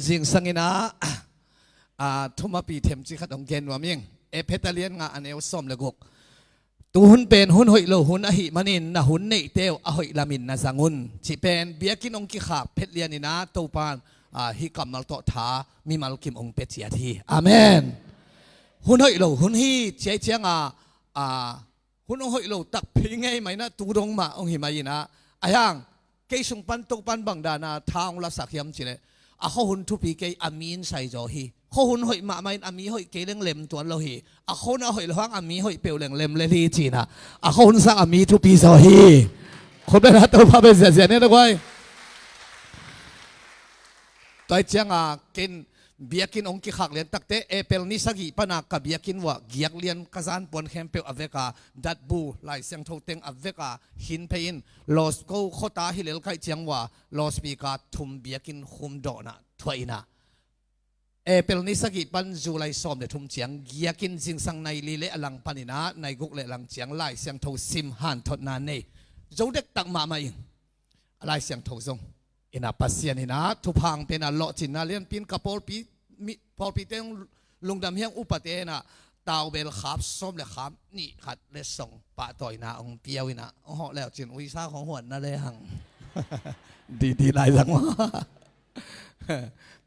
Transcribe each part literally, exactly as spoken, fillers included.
Zingsang in ah, a, thumapi themci khat hong gen nuam ing. Efesa lian nga a neu sawm le guk. Tu hun pen hun hoih lo hun ahih manin na hun neihte uh a hoih lamin na zang un, cih pen biakinn hong kikhak phet lian in ah Topa in, a, hih kammal tawh tha mimal kim hong pia ciat hi. Amen. Hun hoih lo hun hi ci ahih ciangin, a, hun hong hoih lo takpi ngei mah in ah tu dong mah hong hi mah in ah, ahi hang kei sung pan Topa in bang dan a tha hong lasak hiam cih leh, a khuahun thupi kei, a mi in sai zaw hi. Khuahun hoih mahmah in a mi hoih kei leng lem tuan lo hi. A khuahun a hoih lo hang a mi hoih peuh leng lem lel hi ci in ah, a khuahun sang a mi thupi zaw hi. Khut beng in ah Topa bek ziahziah ni, na guai. Tua ahih ciangin ken biakinn hong kikhak lian takte, April ni sagih pan a ka biakinn uah giak lian, ka zan puan khempeuh a vek a, datbu, Lai Siangtho teng a vek a, khin phei in, Los ko khuata hi lel ka hih ciang uah, loudspeaker thum biakinn khum dawhna thuah in ah, April ni sagih pan July sawm le thum ciang giak in, zingsang nai li le a lang pan in ah nai guk le a lang ciang Lai Siangtho sim hanthotna nei. Zo dektak mahmah ing. A Lai Siangtho zong in ah Pasian in ah thupha hong pia in ah, lawhcinna lianpi in ka pawlpi, mi, pawlpite hong lungdam hi hang, upate in ah taubel khap sawm le khap nih khat le song pahtawina hong pia uh in ah, hong hawh le uh cin uisa khawng huatna le hang. Didi lai zang mah.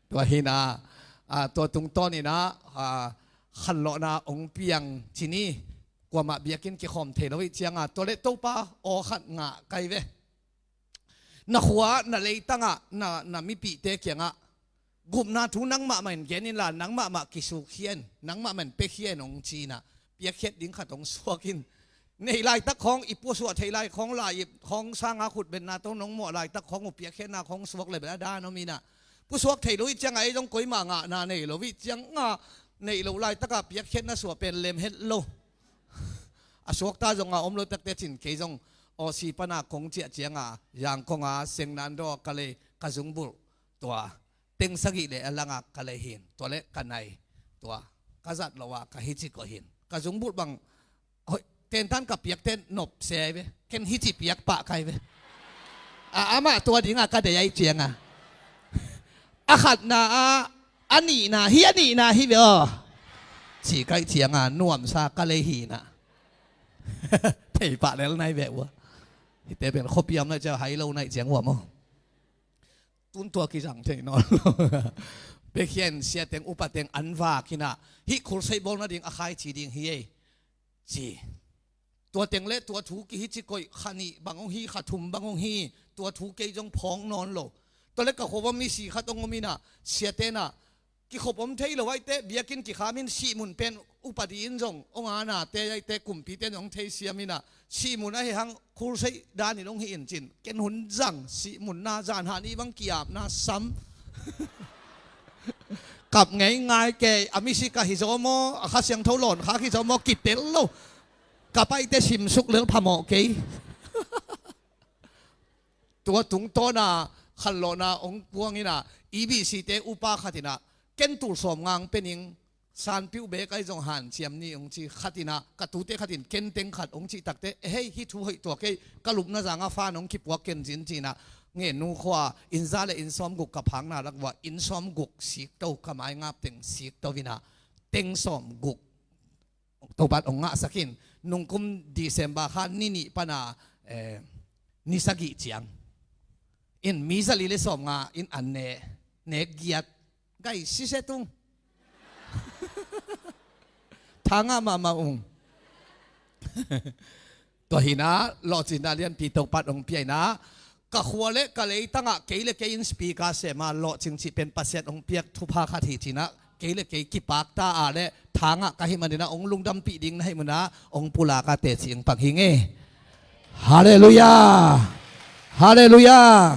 Tua hi in ah, a, tua tungtawn in ah, a, khanlawhna hong piang ci ni. Kuamah biakinn kikhawm thei lo ahih ciangin, tua leh Topa aw khat ngah kai ve. Na khua, na leitang ah, na, na mipihte kiangah gupna thu nangmah mah in gen inla, nangmah mah kisukkhia in, nangmah mah in piakhia in hong ci in ah, piakkhiat ding khat hong suak in. Neih laitak khawng, i pusuak theih lai khawng, lai-ip khawng, sanga khutbenna tawh nong mawh laitak khawng uh piakkhiatna khawng suak le bel a dan om in ah, pusuak thei lo ahih ciangin, ei zong koimah ngahna nei lo ahih ciangin, neih loh laitak a piakkhiatna suah pen lem het lo. A suakta zong a om lo takte cin, kei zong Aussie pan a kong ciah ciangin, Yangon a Sengnan daw ka lei, ka zungbulh tua teng sagih le a lang a ka lei hi in, tua leh ka nai tua ka zat lo a ka hici koih hi in. Ka zungbulh bang hoih, tentan ka piakte nop se ai ve. Ken hici piak pah kai ve. A, amah tua ding a ka deih ahih ciangin, a khatna a, a nihna hi, a nihna hi ve aw, ci ka hih ciangin nuamsa ka lei hi in ah. Thei pah lel nai ve ua. Hihte pen khuapi a om na hih ciang, hai lo na hih ciang ua maw. Tun tua kizang thei nawn lo. Piakhia in, sia teng upa teng an vak in ah, hih crusade bawl nading a khaici ding hi ei, ci. Tua teng le tua thu kihici koih, kha nih bang hong hi, kha thum bang hong hi, tua thu kei zong phawng nawn lo. Tua leh ka khuavom misi khat hong om in ah, siate in ah, kikhop om thei lo ahih teh biakinn kikham in, sihmun pen upadi in zong hong a, nate ahih teh kumpite in zong hong theisiam in ah, sihmun ahih hang crusade dan in hong hih in cin. Ken hun zang, sihmunna, zanhah ni bang ki-apna sam. Kap ngei ngai kei, a misi ka hi zaw maw, a Kha Siangtho lawn khak hi zaw maw, kitel lo. Ka paite simsuk lel phamawh kei. Tua tungtawn a khanlawhna hong puang in ah, E B C te upa khat in ah, ken tul sawm ngang pe ning, sanpiuh bek ahi zong hanciam ni hong ci, khat in ah, ka tute khat in ken teng khat hong cih takte, eh hei, hih thu hoih tua kei, ka lupna zang a fan hong kipuak ken zin ci in ah, Ngennu khua, inn za le inn sawmguk ka phakna lak uah, inn sawmguk sikto, ka maingap teng sikto in ah, teng sawmguk Topa in hong ngahsak in, nungkum December kha ni nih pan a, eh, ni sagih ciang in mi zali le sawmnga in an ne, nek giat, gai sise tung. Tha ngah mahmah ung. Tua hi in ah, lawhcinna lianpi Topa in hong pia in ah, ka khua le ka leitang ah kei le kei in speaker sem a, lawhcing cih pen Pasian hong piak thupha khat hi ci in ah, kei le kei kipakta a le tha ngah ka hih manin ah hong lungdampih ding na hih manin ah hong pulak a teci hong pang hi ing e. Halleluiah. Halleluiah.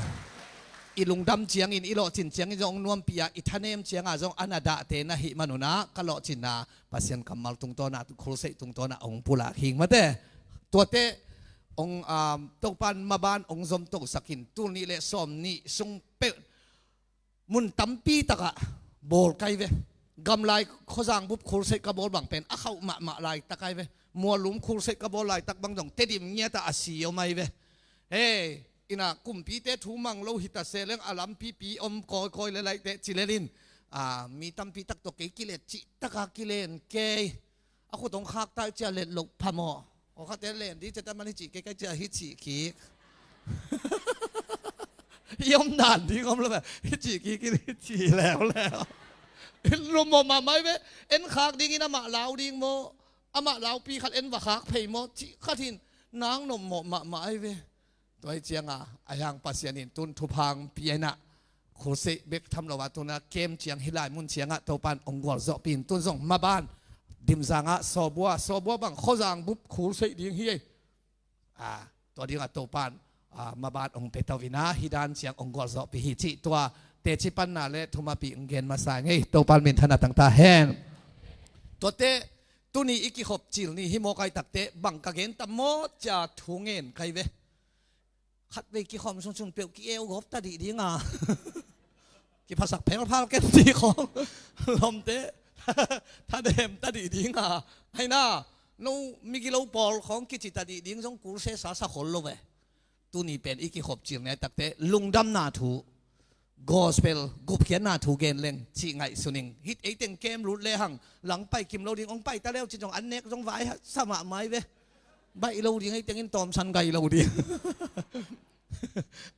I lungdam ciangin, i lawhcin ciangin zong hong nuampih a, i thanem ciangah zong a na dahte na hih manun ah, ka lawhcinna Pasian kammal tungtawn ah, crusade tungtawn ah hong pulak hi ing mate. Tuate hong, um, Topa in maban hong zomtosak in, tul nih le sawm nih sung peuh mun tampi takah bawl kai ve. Gamlai khuazang bup crusade ka bawl bang pen a khauh mahmah laitak ai ve. Muallum crusade ka bawl laitak bang zong Tedim ngiat ah a si om ai ve. Hei, Ina kumpite thu mang lo hi ta se leng a lampipi om kawikawi le laihte ci lel in, a, mi tampi tak tawh kei kilet cih taka kilen kei. A khut hong khak ta i cia let loh phamawh. Aw khate len ding cia ta man hi cih kei kai cia hi cih kik. I om dan ding om lo ve. Hi cih kik in hi cih leuleu. Lum mawh mahmah ai ve. En khak dingin amah lau ding maw? Amah laupi khat en va khak phei maw? Cih khat hin nang nop mawh mahmah ai ve. Tua hi cianga a hiang Pasian in tun thupha hong pia inah, khursei bek tham lo a tuna kem ciang hih lai mun ciangah Topan hong gualzawhpih in tun zong maban Dimzangah Sawbua, Sawbua bang khuazang bup khursei ding hi ei. A, tua dingah Topan, a, maban hong pia to inah hih dan ciang hong gualzawhpih hi cih tua teci panna le thumapih hong gen masa ngei. Topan minthanna tangta hen. Tuate tuni i kikhop cil ni hi mawk ai takte bang ka gen tam maw cia thu ngen kai ve. Khatvei kikhawm sungsun peuh ki-eu gawp ta dih dinga kiphasak phelphal ken ti khawng lawmte thadem ta dih dinga. Haina no migilo pawl khawng kici ta dih ding zong kul sesa sa khol lo ve. Tuni pen i kikhop cil ngai takte lungdamna thu gospel gupkhiatna thu gen leng cih ngaihsun ing. Hih eiteng kem lut lehang langpai kim lo ding hong pai ta leu ci zong an nek zong vai sa mahmah ai ve. Baih lo ding eiteng in tawmsan gai lo ding.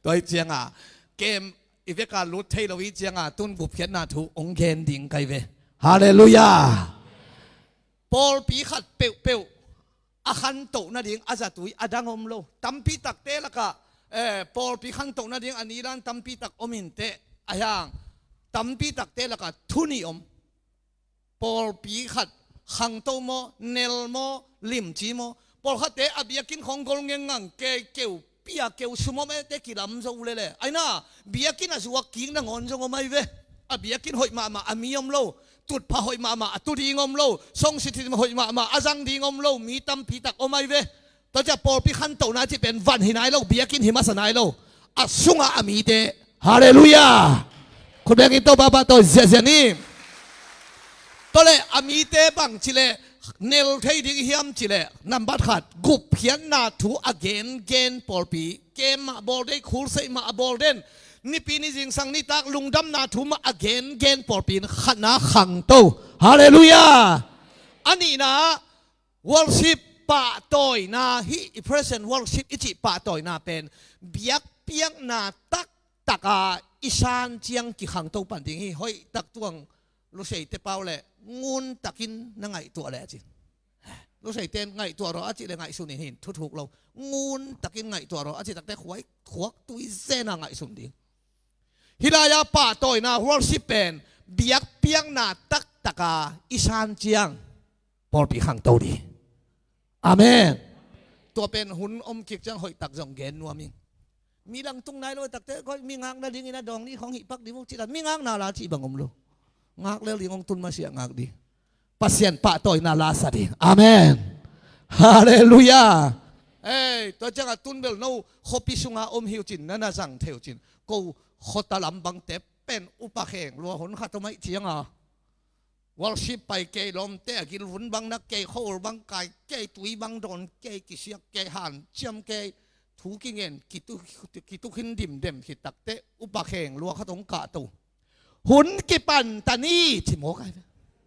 Tua hi cianga kem i veka lut thei lo hi cianga tun gupkhiatna thu hong gen ding kai ve. Halleluiah. Pawlpi khat peuhpeuh a khantoh nading a zatui a dang om lo. Tampi takte lakah, eh, pawlpi khantoh nading a nidan tampi tak om inteh a hiang tampi takte lakah thu nih om. Pawlpi khat khangto maw, nel maw, limci maw? Pawlkhatte a biakinn khawng gol ngengngang kei keu pia keu sumom ete kilam zo lele. Aina biakinn a zuak kik nangawn zong om ai ve. A biakinn hoih mahmah a mi om lo. Tutphah hoih mahmah a tu ding om lo. Songsitin hoih mahmah a zang ding om lo. Mi tampi tak om ai ve. Tua ciah pawlpi khantohna cih pen van hi nai lo, biakinn hi masa nai lo. A sungah a mite. Halleluiah. Khutbengin Topa pah tawi ziahziah ni. Tua le a mite bang cileh nel thei ding hiam cileh nambat khat gupkhiatna thu a gengen pawlpi. Kem mah bawl dei, khulseih mah a bawl den. Nipi ni zingsang nitak lungdamna thu mah a gengen pawlpi in khatna khangto. Halleluiah. A nihna worship pahtawina hi, i present worship i cih pahtawina pen biakpiakna taktaka i san ciang kikhangto pan ding hi. Hoih tak tuang Luseite pau le nguntakin na ngaihtuah le a cin. Luseite ngaihtuah rawh a cih le ngaihsun in hin thuthuk lo. Nguntakin ngaihtuah rawh a cih takte khuai khuak tui zena ngaihsun ding. Hih lai-a pahtawina worship pen biakpiakna taktaka i san ciang pawlpi khangto dih. Amen. Tua pen hun om kik ciang hoih tak zong gen nuam ing. Mi langtung nai lo takte koi mi ngakna dingin a dawng ni khong hih pak dih vuk cih la mi ngakna la cih bang om lo. Ngak lel ding hong tun masiah ngak dih. Pasian pahtawina la sa dih. Amen. Halleluiah. Ei, tua ciangah tunbel no khuapi sunga om hi uh cin na na zang thei uh cin ko khuata lam bangte pen upa kheng lua hun khat om aih cianga worship pai kei, lawmte a gilvun bang na kei, khuaul bang kai kei, tui bang dawn kei, kisiak kei, hanciam kei, thu kingen kitu- kitukhin dimdem khit takte upa kheng lua khat hong kahto. Hun kipan ta ni ci mawk ai.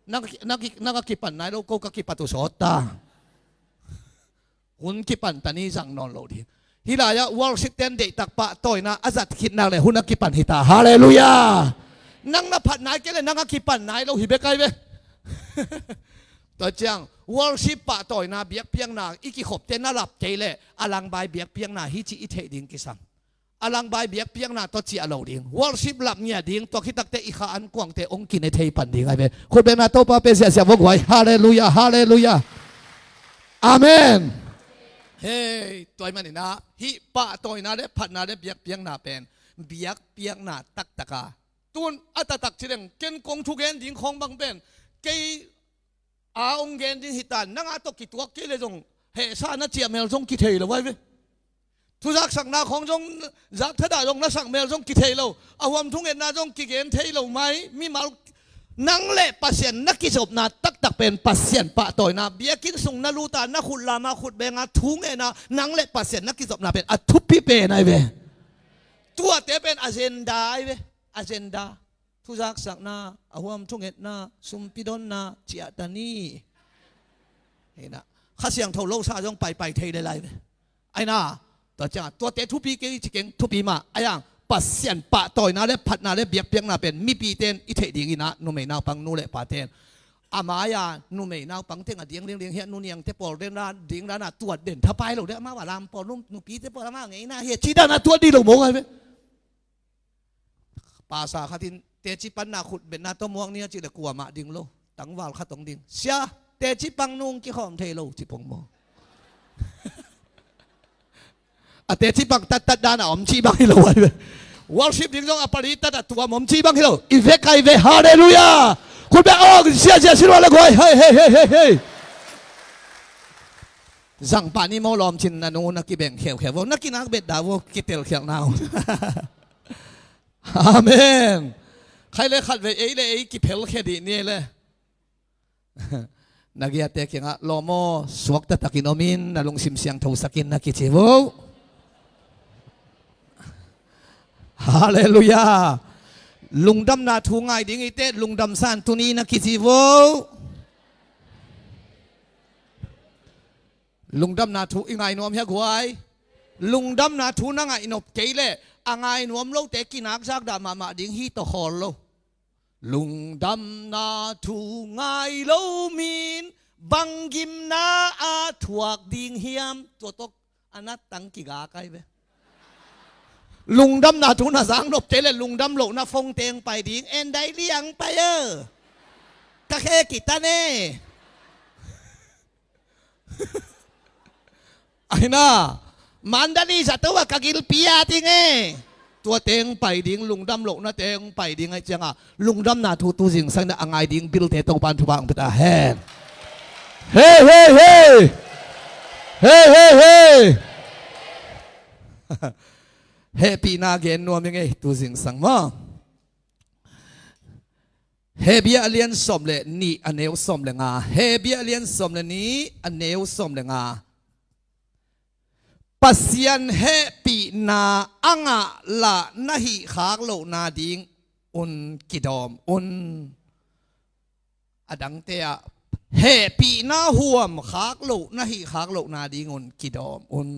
Nang a kipan nai lo ko ka kipat uh sawt ta. Hun kipan ta ni zang nawn lo ding. Hih lai-ah worship ten deihtak pahtawina a zat khit nak le hun a kipan hi ta. Halleluiah. Nang na phat nai kei le nang a kipan nai lo hi bek ai ve. Tua ciang worship pahtawina biakpiakna i kikhopte na lap kei le a langbai biakpiakna hi ci i theih ding kisam. A langbai biakpiakna tawh ciah lo ding. Worship lap ngiat ding. Tua khitakte i kha an kuangte hong kine thei pan ding ai ve. Khutbengna Topa pe ziahziah vok huai. Halleluiah. Halleluiah. Amen. Hei, tua ahih maninah hih pahtawina le phatna le biakpiakna pen biakpiakna taktaka tun a taktak ci leng ken kong thugen ding khawng bang pen kei a hong gen ding hi ta, nang a tawh kituak kei le zong hehsa na ciah mel zong kithei lo ai ve. Thuzaksakna khawng zong zak thadah zong na sak mel zong kithei lo. A huam thungetna zong kigen thei lo mai mimal. Nang le Pasian na kizopna taktak pen Pasian pahtawina biakinn sung na luta na khut lama khut benga thu ngena nang le Pasian na kizopna pen a thupi pen ai ve. Tuate pen agenda ahi ve. Agenda. Thuzaksakna, a huam thungetna, sumpidonna, ciahtani. Hina. Kha Siangtho lo sa zong paipai thei le lai ve. Aina, tua ciangah, tuate thupi kei ci keng, thupi mah. Aiang, Pasian pahtawina le phatna le biakpiakna pen mipite in i theih dingin ah, numei naupang nu le pate in. A mai-a numei naupang teng a ding ding ding hiah, nu niangte pawl den dan ding dan a tuat den thapai lo de, amau a lam pawl, nu, nupite pawl amau ngeina hiah ci dan a tuat dih lo mawk ai ve. Pasa khat in teci panna khut betna tawh muak ni a cih le kuamah ding lo. Tangval khat hong ding. Sia, teci pang nung kikhawm thei lo ci pong maw? A teci pang tattat dan a om cih bang hi lo ai ve. Worship ding zong a pali tat a tuam om cih bang hi lo. I vek ai ve, halleluiah. Khut bek awk, sia sia silwa le guai. Hei, hei, hei, hei, hei. Zangpah ni maw lawmcin na nu na kibeng kheukheu vo, na kinak bet dah vo, kitel khialhna uh. Amen. Khai le khat vei ei le ei kiphelkhia dih ni le. Na giate kiangah lawm aw, suakta takin om in, na lungsim siangtho sakin na kici vo. Halleluiah. Lungdamna thu ngai ding i te, lungdam san tuni na kici vo. Lungdamna thu i ngai nuam hia guai? Lungdamna thu na ngaih nop kei leh a ngai nuam lote kinak zakdah mahmah ding hi tawh khawl lo. Lungdamna thu ngai lo min bang gimna a thuak ding hiam? Tua tawh a nattang kiga kai ve. Lungdamna thu na zak nop kei leh lungdam lohna fongteng pai ding, en dai liang pai a. Ka khe kitan e. Aina, mandali zato a ka gilpi a ting e. Tua teng pai ding, lungdam lohna teng pai ding ai cianga, lungdamna thu tu zingsang na a ngai ding bilte Topan thupha ang peta hen. Hei, hei, hei. Hei, hei, hei. Hehpihna gen nuam ing ei tu zingsang maw? Hebia a lian sawm le nih a neu sawm le nga. Hebia a lian sawm le nih a neu sawm le nga. Pasian hehpihna a ngah lah na hih khak lohna ding un kidawm un. A dangte ah hehpihna huam khak loh na hih khak lohna ding un kidawm un.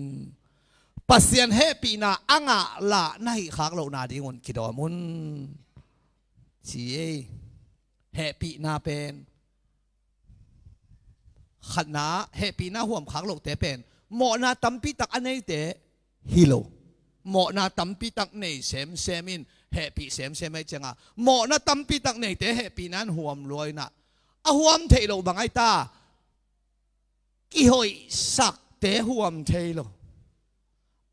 Pasian hehpihna a ngah lah na hih khak lohna ding un kidawm un. Ci ei. Hehpihna pen khatna, hehpihna huam khak lohte pen mawhna tampi tak a neite hi lo. Mawhna tampi tak nei semsem in hehpih semsem ai cianga, mawhna tampi tak neite hehpihna in huam luaina a huam theih loh bang ai ta. Kihoihsakte huam thei lo.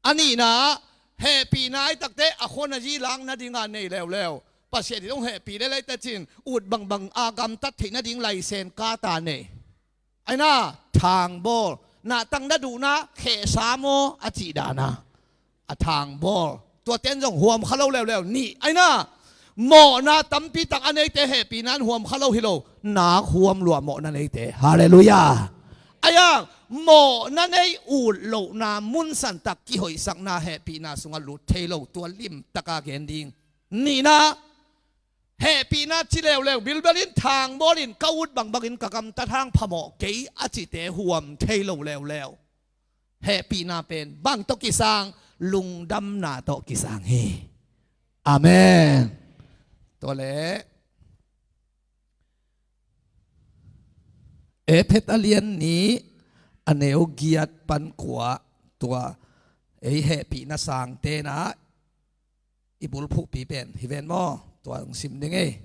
A nihna, hehpihna ai takte a khuan a zi lak nadinga nei leuleu. Pasian in hong hehpih lelai ta cin, ut bangbang a gamtat theih nading laisen kata nei. Aina, thangbawl, nahtang na duhna khehsa maw a cih dana. A thangbawl. Tuaten zong huam kha lo leuleu. Nih, aina, mawhna tampi tak a neite hehpihna in huam kha lo hi lo. Nak huam lua mawhna neite. Halleluiah. Aiang, mawhna nei ut lohna munsan tak kihoihsakna hehpihna sungah lut thei lo. Tua limtaka gen ding. Nihna, hehpihna ci leuleu bilbel in thangbawl in ka ut bangbangin ka gamtat hang phamawh kei a cite huam thei lo leuleu. Hehpihna pen bang tawh kisang, lungdamna tawh kisang hi. Amen. Tua le Ephet a lian nih a neu giat pan kua, tua ei hehpihna sangtena i bulphuhpi pen hi ven maw? Tua hong sim ding ei.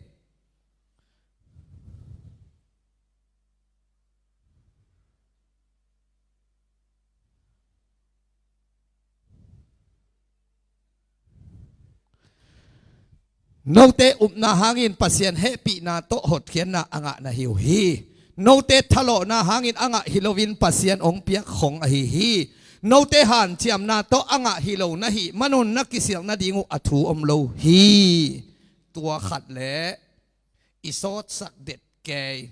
Note upna hangin Pasian hehpihna tawh hotkhiatna a ngah na hi uh hi. Note thalawhna hangin a ngah hi loin Pasian hong piak khong ahi hi. Note hanciamna tawh a ngah hi lo na hih manun na kisialh nading uh a thu om lo hi. Tua khat le i sawtsak det kei.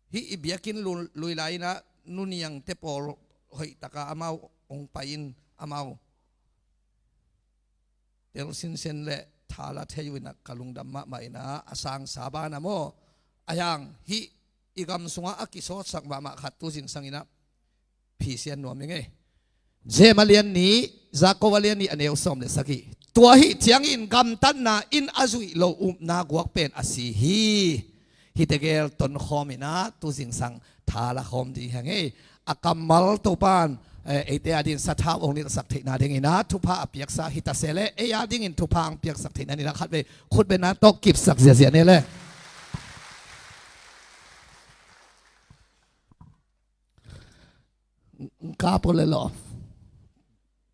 Hih i biakinn lui, lui lai-inah nuniangte pawl hoihtaka amau hong pai-in amau tel sinsen le thala thei uh inah ka lungdam mahmah inah a sangsa banah maw, a hiang hih i gam sungah a kisawtsak mahmah khat tu zingsang inah phisian nuam ing ei. James a lian nih, Jakob a lian nih a neu sawm le sagih. Tua ahih ciangin gamtatna in a zuih lo upna guak pen a si hi. Hihte gel tonkhawm inah tu zingsang thala khawm ding hi hang ei. A kammal Topan, eh, eite a dingin sathau hong nilhsak theihna dingin ah thupha a piaksa hi ta se leh, ei a dingin thupha hong piaksak theihna ni inah khatvei khutbetna tawh kipsak ziahziah ni leh. Ka pole lo.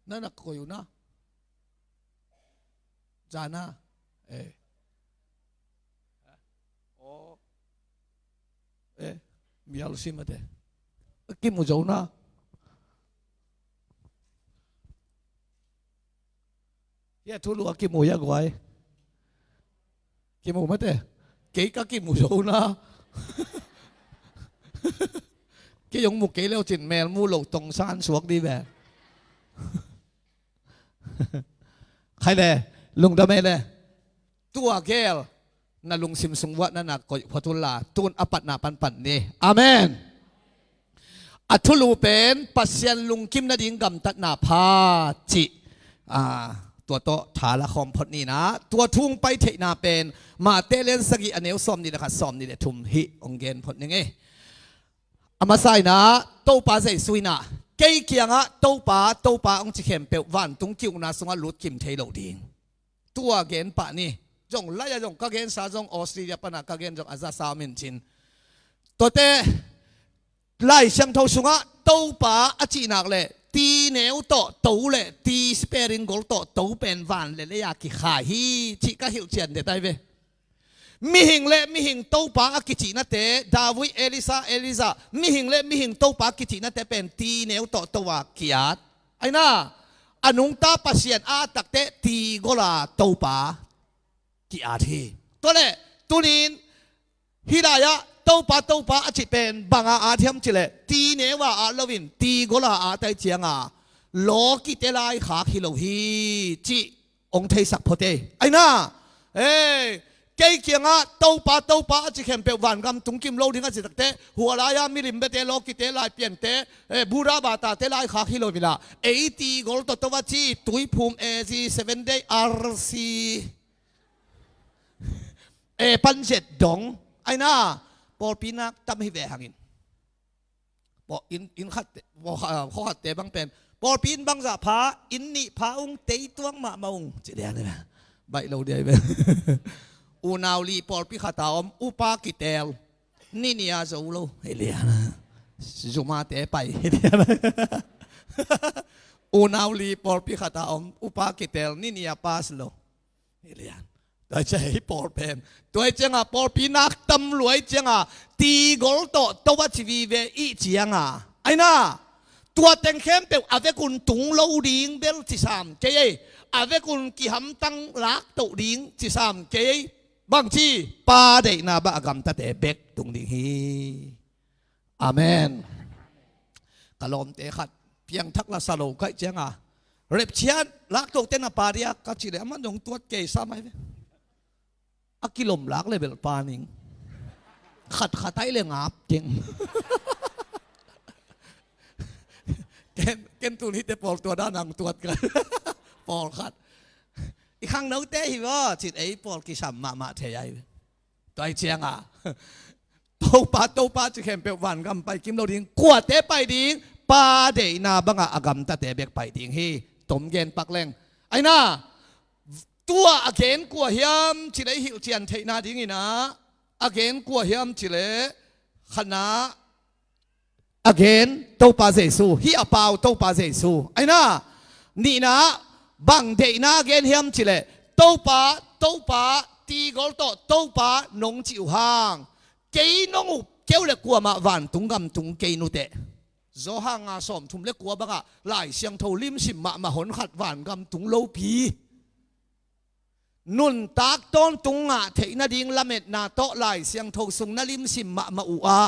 Na na koi uh na. Zana. Eh. Oh. Eh. Mial si mate. Kimu zo na. Hia thulu a kimu hia guai. Kimu mate. Kei ka kimu zo na. Kei hong mu kei leu cin mel mu lo tong san suak di ve. Khai le, lungdam ei le. Tua gel na lungsim sung uah na na koih phot unla, tun a patna panpan ni. Amen. A thulu pen Pasian lungkim nading gamtatna pha cih, ah, tua tawh thala khawm phot ni inah, tua thu hong pai theihna pen Mate lian sagih a neu sawm nih le khat, sawm nih le thum hih hong gen phot ning ei. A masa inah Topa Jesu inah, kei kiangah Topa, Topa hong ci khempeuh vantung ki-ukna sungah lutkim thei lo ding. Tua gen pah ni. Zong lai-ah zong ka gensa zong Australia panah ka gen zong a zasa om in cin. Tuate Lai Siangtho sungah Topa a cihnak le tineu tawh to le ti spelling gol tawh to pen van le lei-a kikhai hi cih ka hilhcian det ai ve. Mihing le mihing Topa a kicihnate, David, Elisa, Elisa, mihing le mihing Topa a kicihnate pen tineu tawh to a ki-at. Aina, a nungta Pasian a takte ti gola Topa ki-at hi. Tuale, tunin hih lai-ah Topa, Topa a cih pen banga at hiam cileh, ti neu a at loin ti gola at ai cianga lawkite laikhak hi lo hi cih hong theisak phot ei. Aina, ei, kei kiangah Topa, Topa a ci khempeuh vangam tungkim lo ding a ci takte, hua lai-a milim bete, lawkite, laipiante, eh, Buddha batate laikhak hi lo vila. Ei ti gol tawh to a ci, Tuiphum A Z, Seven Day R C, eh, panzet dong. Aina, pawlpi nak tam hi ve hangin. Pawl inn, inn khatte, pawl kha-, khaw khatte bang pen, pawlpi inn bangzah pha, inn nih pha ung, tei tuang mahmah ung ci lian hi ve. Baih lo dia hi ve. Unau li pawlpi khata om, upa kitel, ni nia zo lo hi lian. Zumate pai hi lian. Unau li pawlpi khata om, upa kitel, ni nia pass lo. Hi lian. Tua hi ciang hih pawl pen, tua hi cianga pawlpi nak tam lua hi cianga ti gol tawh to a ci vive ih cianga. Aina, tua teng khempeuh a vekun tung lo ding bel ci sam kei ei. A vekun kihamtang lak toh ding ci sam kei ei. Bangci, Pa deihna bang a gamtate bek tung ding hi. Amen. Ka lawmte khat piangthak la sa lo kaih cianga, repchiat lak tote na pa dia ka cih leh, aman zong tuat kei sa mai ve. A kilom lak le bel pa ning. Khat khat ai le ngap keng. Ken, ken tun hite pawl tua dan ang tuat ka. Pawl khat. I khangnote hi vaw, cin ei pawl kisam mahmah thei ai ve. Tua hi cianga, Topa, Topa ci khempeuh vangam pai kim lo ding, kuate pai ding, Pa deihna banga a gamtate bek pai ding hi. Tom gen pak leng. Aina, tua a gen kua hiam ci lei hilhcian theihna dingina, a gen kua hiam ci le, khatna, a gen Topa Jesu, hih a pau Topa Jesu. Aina, nihna, bang deihna a gen hiam cileh, Topa, Topa, tigol tawh Topa nong cih uh hang, kei nong up keu le kuamah vantung gam tung kei nuteh. Johan nga sawmthum le kua bangah Lai Siangtho limsim mahmah honkhat vangam tung lopi. Nuntak tawntung ngah theih nading lametna tawh Lai Siangtho sung na limsim mahmah uh a,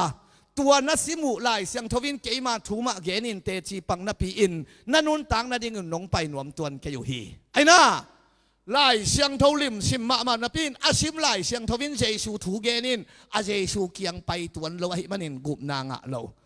tua na sim uh Lai Siangtho in keima thu mah genin teci pang napi-in na nuntak nadingin nong pai nuam tuan kei uh hi. Aina, Lai Siangtho lim sim mahmah napi in a sim Lai Siangtho in Jesu thu gen in a Jesu kiang pai tuan lo ahih manin gupna ngah lo.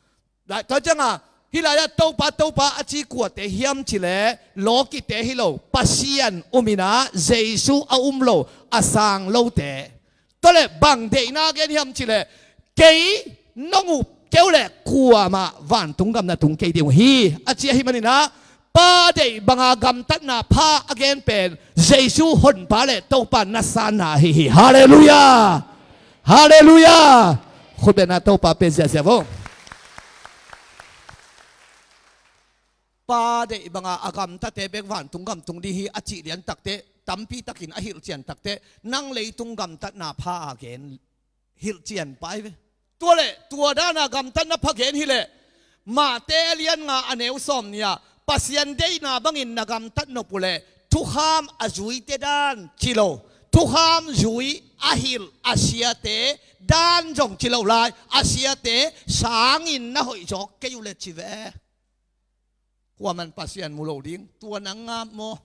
Lai, tua ciangah hih lai-ah Topa, Topa a ci kuate hiam cileh lawkite hi lo, Pasian um inah Jesu a um lo, a sang lote. Tua leh bang deihna gen hiam cileh, kei nong up keu leh kuamah vantung gam na tung kei ding uh hi, a ci ahih maninah Pa deih banga gamtatna pha a gen pen Jesu Honpa le Topa na sanna ahi hi. Halleluiah! Halleluiah! Khutbetna Topa pe ziahziah vo. Pa deih banga a gamtate bek vantung gam tung ding hi a cih lian takteh, tampi takin a hilhcian takteh, nang leitung gamtatna pha a gen hilhcian pai ve. Tua leh tua dana gamtatna pha gen hileh, Mate a lian nga a neu sawm nih ah, Pasian deihna bangin na gamtat nop uhleh thukham a zuite dan ci lo, thukham zui a hilh a siate dan zong ci lo lai, a siate sangin na hoih zawk kei uhleh ci ve. Kuaman Pasian mu lo ding, tua nang ngap maw?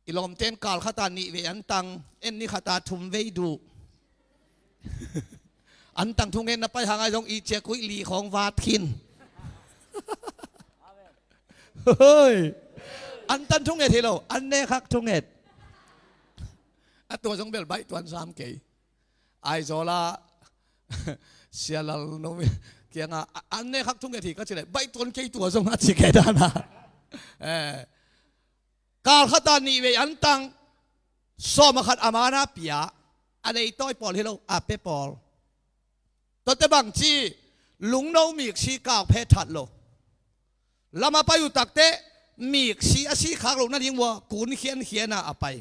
I lawmten kal khata nih vei an tang, en ni khata thum vei duh. An tang thungen na pai hang ai zong i ciak kuih li khawng vat khin. Hoi. An tan thunget hi lo, an nekhak thunget. A tua zong bel baih tuan sam kei. Aizawlah Sia Lal no kiangah, a, an nekhak thunget hi ka ci leh, baih tuan kei tua zong a ci kei dana. Eh, kal khata nih vei an tang, sawm a khat a mana pia, a leitawi pawl hi lo, a pe pawl. Tuate bangci, lungno miksi kau phe that lo. Lama pai uh takteh, miksi a si khak loh nading uh a kun khiankhiana a pai.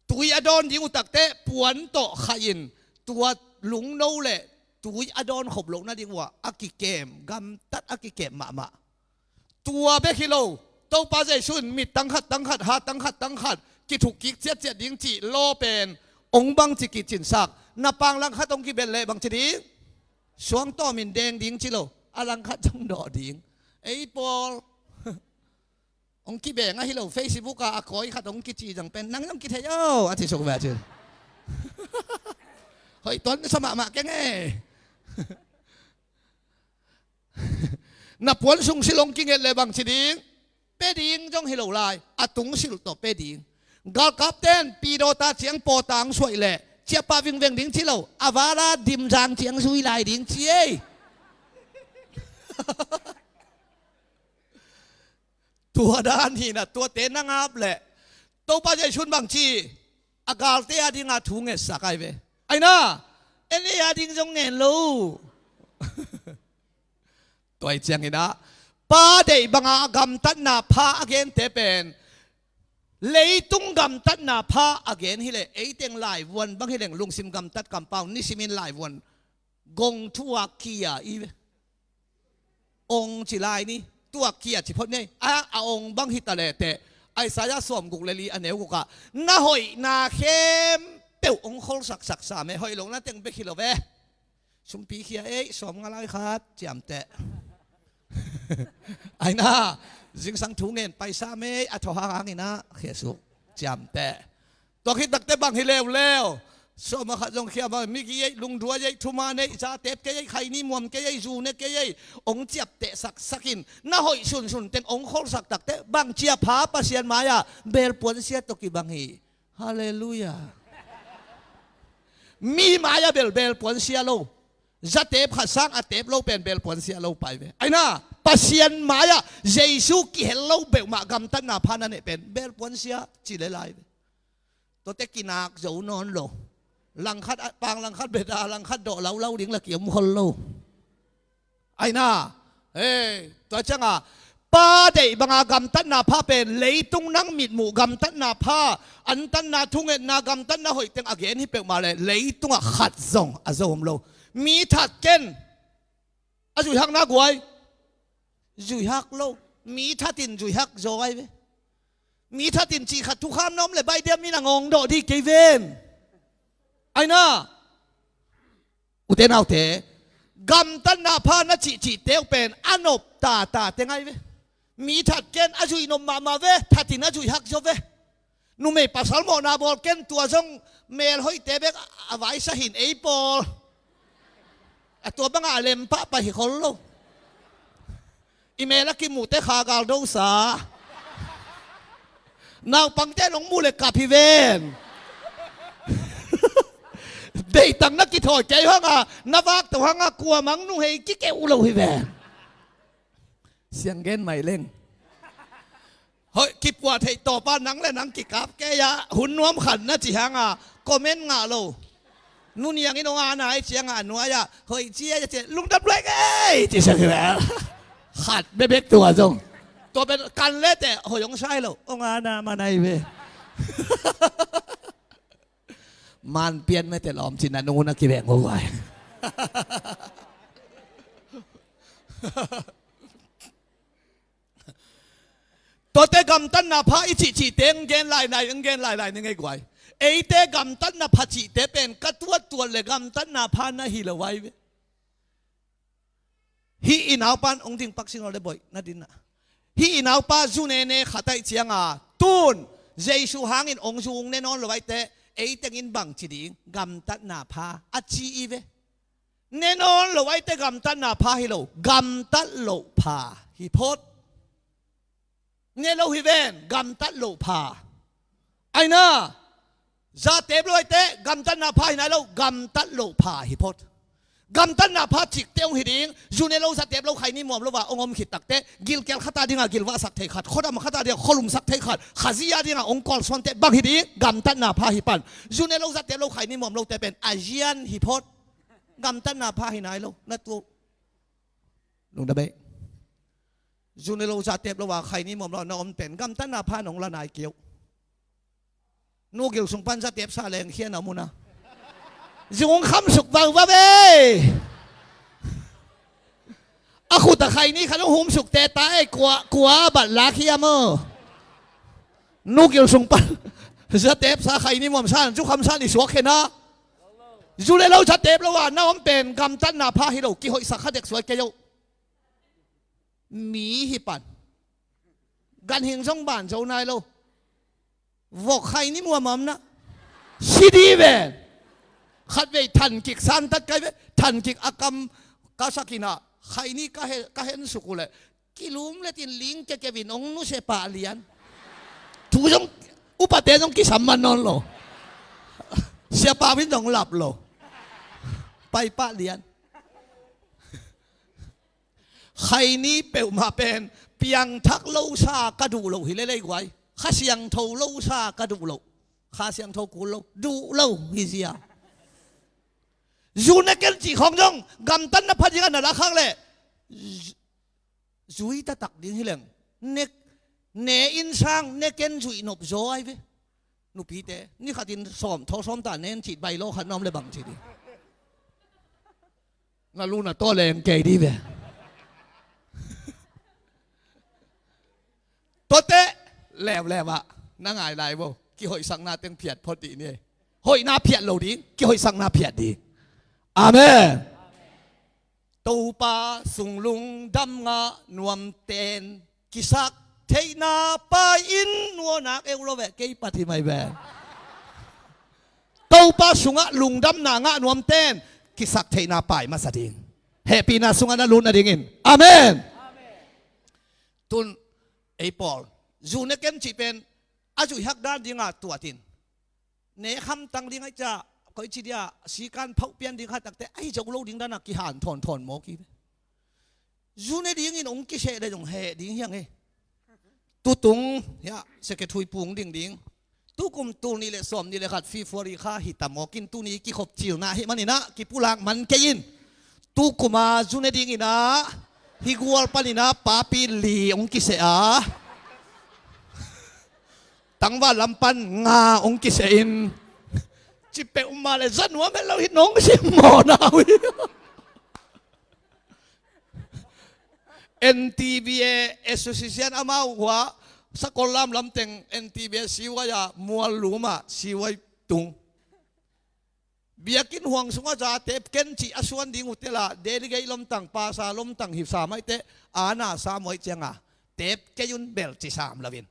Tui a dawn ding uh takteh puan tawh khahin tua lungno le tui a dawn khop loh nading uh a a kikem, gamtat a kikem mahmah. Tua bek hi lo, Topa Jesu in mit tangkhat tangkhat, ha tangkhat tangkhat kithuk kik ciatciat ding cih law pen ong bangci kicinsak. Na pang langkhat ong kibel leh bangci ding? Suangtawm in deng ding ci lo, a langkhat zong dawh ding. Ei pawl. Ong kibeng ahi lo, Facebook ah a kawi khat ong kici zang pen, nang zong kithei o, a ci suk ve a ci. Hoih tuan sa mahmah keng e. Na puan sung silh ong kinget leh bangci ding? Pe ding zong hi lo lai, a tung silh tawh pe ding. Galkapten pidawta ciang pawtang suaih leh ciapa vingveng ding ci lo, a vala dimzang ciang zui lai ding ci ei. Tua dan hinah, tuate na ngap leh Topa Jesu in bangci, a galte a dinga thu ngetsak ai ve. Aina, en ei a ding zong ngen lo. Tua hi cianginah Pa deih banga a gamtatna pha a gente pen leitung gamtatna pha a gen hileh, eiteng laivuan bang hileng lungsim gamtat kampau nisimin laivuan gong thu a kia i ve. Ong ci lai ni, tua kia ci phot nei a, a ong bang hita leh teh, Isaiah sawmguk le li a neu gukah, na hoihna khempeuh ong kholsaksak sam e, hoih lohna teng bek hi lo ve. Sumpi khia ei, sawmnga lai khat ciamteh. Aina, zingsang thu ngen paisa mei a thawhang hanginah khiasuk ciamteh. Tua khit takte bang hi leuleu. Sawma khat zong khia bang, mi ki ei, lungdua ei, thuma nei, za tep kei ei, khaini muam kei ei, zu ne kei ei, ong ciapteh saksakin na hoih sunsun teng ong kholsak takte bang cia pha Pasian mai-ah belpuan sia tawh kibang hi. Halleluiah. Mi mai-ah bel belpuan sia lo. Za tep khat sang a tep lo pen belpuan sia lo pai ve. Aina, Pasian mai-ah Jesu kihel lo beuhmah gamtatna pha na neh pen belpuan sia ci le lai ve. Tuate kinak zo nawn lo. Langkhat, pang langkhat beta langkhat dawh laulau ding la kiom khol lo. Aina, hei, tua cianga Pa deih banga gamtatna pha pen leitung nang mitmuh gamtatna pha, antanna, thungetna, gamtatna hoihteng a gen hi peuhmah leh leitungah khat zong a zo om lo. Mi that ken a zuihakna guai, zuihak lo. Mi thatin zuihak zaw ai ve. Mi thatin cih khat thukham na om leh baih diam in a ngawng dawh dih kei ven. Aina, ute naute, gamtatna pha na cihcihte uh pen a nop tata teng ai ve. Mi that ken a zuih nop mahmah ve, thatin a zuih hak zaw ve. Numei pasal mawhna bawl ken, tua zong mel hoihte bek a vaisa hin ei pawl. A tua bangah a lem pahpah hi khol lo. I mel a kimuhte kha gal dosa. Naupangte nong muh le kap hi ven. Deihtak na kithawi kei hanga, na vakto hanga, kuamang nuhei kikeuh lo hi ven. Siang gen mai leng. Hoih, kipuah theih tawpa nang le nang kikap kei a, hun nuam khat na ci hanga comment ngah lo. Nu Niang in hong ana i cianga a nuai-ah hoih cia, cia, lungdam luai kei ci sak hi ve. Khat bebek tua zong. Tua pen kan le teh hoih hong sai lo, hong ana man ai ve. Man pian mete lawm cin a nu na kiveng uh vai. Tuate gamtatna pha i cihcihte ang gen lailai, ang gen lailai ni ngei guai. Eite gamtatna pha cihte pen ka tuattuat le gamtatna pha na hi lo vai ve. Hih i naupan ong ding pak sing lo le boih na dinna. Hih i naupa zu nene khat aih cianga tun Jesu hangin ong zu ung ne nawn lo aite, eitengin bang ci ding, gamtatna pha a ci i ve. Ne nawn lo aite gamtatna pha hi lo, gamtat loh pha hi phot. Ne lo hi ven, gamtat loh pha. Aina, zatep lo aite gamtatna pha hi nai lo, gamtat loh pha hi phot. Gamtatna pha cikte ong hi ding, zu ne lo zatep lo khaini muam lo va ong om khit takte, gilkel khata dinga gilvahsak thei khat, khuadam khata dinga khualumsak thei khat, Khazih a dinga ong kawlsuante bang hi ding, gamtatna pha hi pan. Zu ne lo zatep lo khaini muam lote pen a zian hi phot. Gamtatna pha hi nai lo, na tu. Lungdam ei. Zu ne lo zatep lo a khaini muam lo na om pen gamtatna pha nong la nai keu. Nu gil sung pan zatep sa leng khia na muna. Zung khamsuk vauva ve. A khut a khaini khat hong humsuk te ta ei, kua, kua bat la khia maw. Nu gil sung pan zatep sa khaini muam sa, zu kham sa ni suak khena. Zu le lo zatep lo a na om pen gamtatna pha hi lo, kihoihsak kha dek suai kei lo. Mi hi pan. Ganhing zong ban zo nai lo. Vok khaini muam om na. Si di ven. Khatvei than kik san tat kai ve. Than kik a kam ka sakin a khaini ka he, ka hen suk uh le. Kilum le tin ling kekevin ong nu siapa lian. Thu zong upate zong kisam man nawn lo. Siapa vin zong lap lo. Paipa lian. Khaini peuhmah pen piangthak lo sa ka duh lo hi lelei guai. Kha siangtho lo sa ka duh lo. Kha siangtho kul lo, duh lo hi zia. Zu ne ken cih khawng zong gamtatna pha dingah na lakhak leh zui taktak ding hi leng. Ne, ne inn sang ne ken zuih nop zaw ai ve. Nupite ni khatin sawm thaw sawm ta nen cih bai lo khat na om le bang ci di. Na lu na taw leng kei di ve. Tuate leuleu ah na ngai lai vo. Kihoihsakna teng phiat phot dih ni. Hoihna phiat lo ding, kihoihsakna phiat ding. Amen. Topa sung lungdam ngah nuamten kisak theihna pai in, nuanak eu lo veh, kei pat hi mai ve. Topa sungah lungdamna ngah nuamten kisak theihna pai masa ding. Hehpihna sungah na lut nadingin. Amen. Tun ei pawl zu ne ken cih pen a zuih hak dan dinga tuatin. Ne khamtang ding aih ciah, koici dia sikan phauh pian ding khat takte ahi zo lo ding dana kihan thawnthawn mawk hi ve. Zu ne dingin ong kiseh le zong heh ding hiang e. Tutung hiah secretary pung ding ding. Tukum tul nih le sawm nih le khat February kha hi ta mawkin tuni kikhop cilna hi maninah kipulak man kei in. Tukuma zu ne dinginah hi gual paninah papi li ong kiseh a, tangval lam pan nga ong kiseh in. Ci peuhmah le za nuam het lo hi nong sim mawna uh hi. N T B A Association amau hua sakol lam lamteng N T B A siuai a mual luma siuai tung. Biakinn huang sungah zate ken cih a suan ding uh tela delegate lomtang pasa lomtang hipsa maihte ana sa muai cianga Tep kei un bel ci sam loin.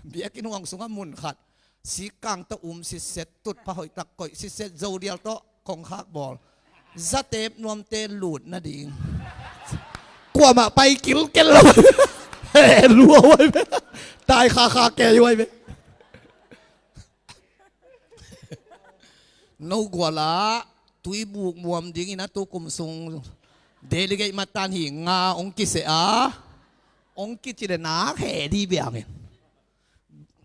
Biakinn huang sungah mun khat. Sikkang tawh um sitset, tutphah hoihtak koih sitset, zodial tawh kongkhak bawl. Zatep nuamte lut nading. Kuamah pai kilkel lo. He lua huai ve. Tai khakha kei huai ve. No guala tuibuk muam dingin a tukum sung delegate matan hi nga hong kiseh a, hong kici le nak he di biangin.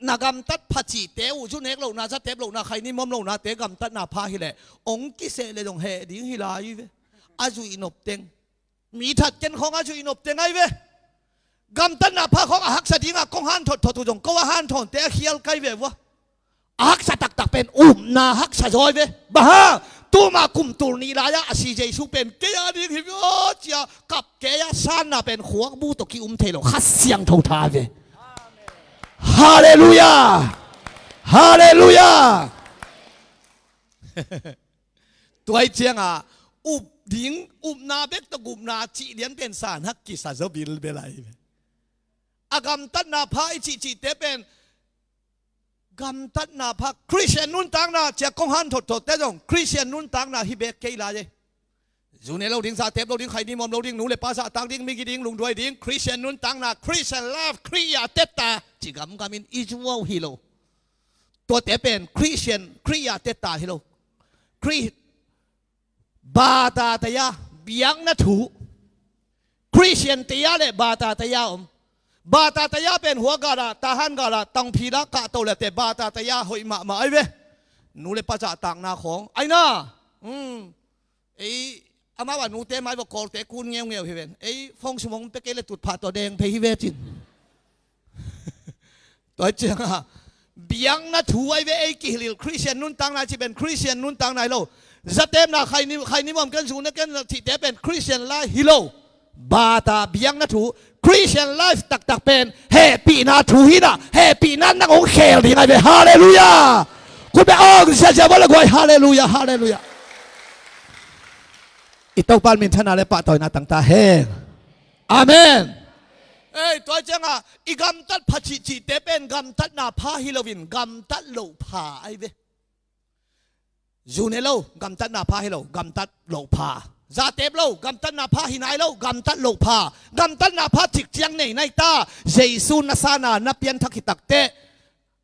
Na gamtat pha cihte uh, zu nek lohna, zatep lohna, khaini muam lohnate gamtatna pha hileh hong kiseh le dong he ding hi lai ve. A zuih nop teng. Mi that ken khawng a zuih nop teng ai ve. Gamtatna pha khawng a haksa dingah kong han thotthot uh zong ko a han thawnte a khial kai ve vua. A haksa taktak pen upna haksa zawi ve. Baha, tuma kum tul nih lai-ah a si Jesu pen kei a ding hi ve aw cia kap kei a sanna pen khuakbu tawh ki-um thei lo Kha Siangtho tha ve. Halleluiah. Halleluiah. Tuai cianga up ding, upna bek tawh gupna cih lian pen san hak kisa zo bilbel ai ve. A gamtatna pha i cihcihte pen gamtatna pha Christian nuntakna cia kong han thotthot te zong Christian nuntakna hi bek kei lai e. Zu ne lo ding, zatep lo ding, khaini muam lo ding, nu le pa zahtak ding, migi ding, lungduai ding, Christian nuntakna, Christian life, Khrih a tetta ci gamgamin i zuau hi lo. Tuate pen Christian, Khrih a tetta hi lo. Khrih bata taya biakna thu. Christian taya le bata taya om. Bata taya pen hua gala, tahan gala, tangphi la kahto le te bata taya hoih mahmah ai ve. Nu le pa zahtakna khawng aina. Ei amau a nute mai vawkawlte kun ngeungeu hi ven. Ei phone sumong pe kei le tutphah tawh deng phei hi ve cin. Tua cianga biakna thu ai ve ei kihilhil Christian nuntakna ci pen Christian nuntakna hi lo. Zatepna khaini, khaini muam ken zu ne ken cihte pen Christian lai hi lo. Bata biakna thu Christian life taktak pen hehpihna thu hina hehpihna nang hong khel ding ai ve. Halleluiah. Khut beng ong ziazia bawle guai. Halleluiah. Halleluiah. I Topa minthanna le pahtawina tangta hen. Amen. Ei tua cianga i gamtat pha cihcihte pen gamtatna pha hi loin gamtat loh pha ai ve. Zu ne lo gamtatna pha hi lo, gamtat loh pha. Zatep lo gamtatna pha hi nai lo, gamtat loh pha. Gamtatna pha cik ciang nei nai ta. Jesu na sana na pianthak hi takteh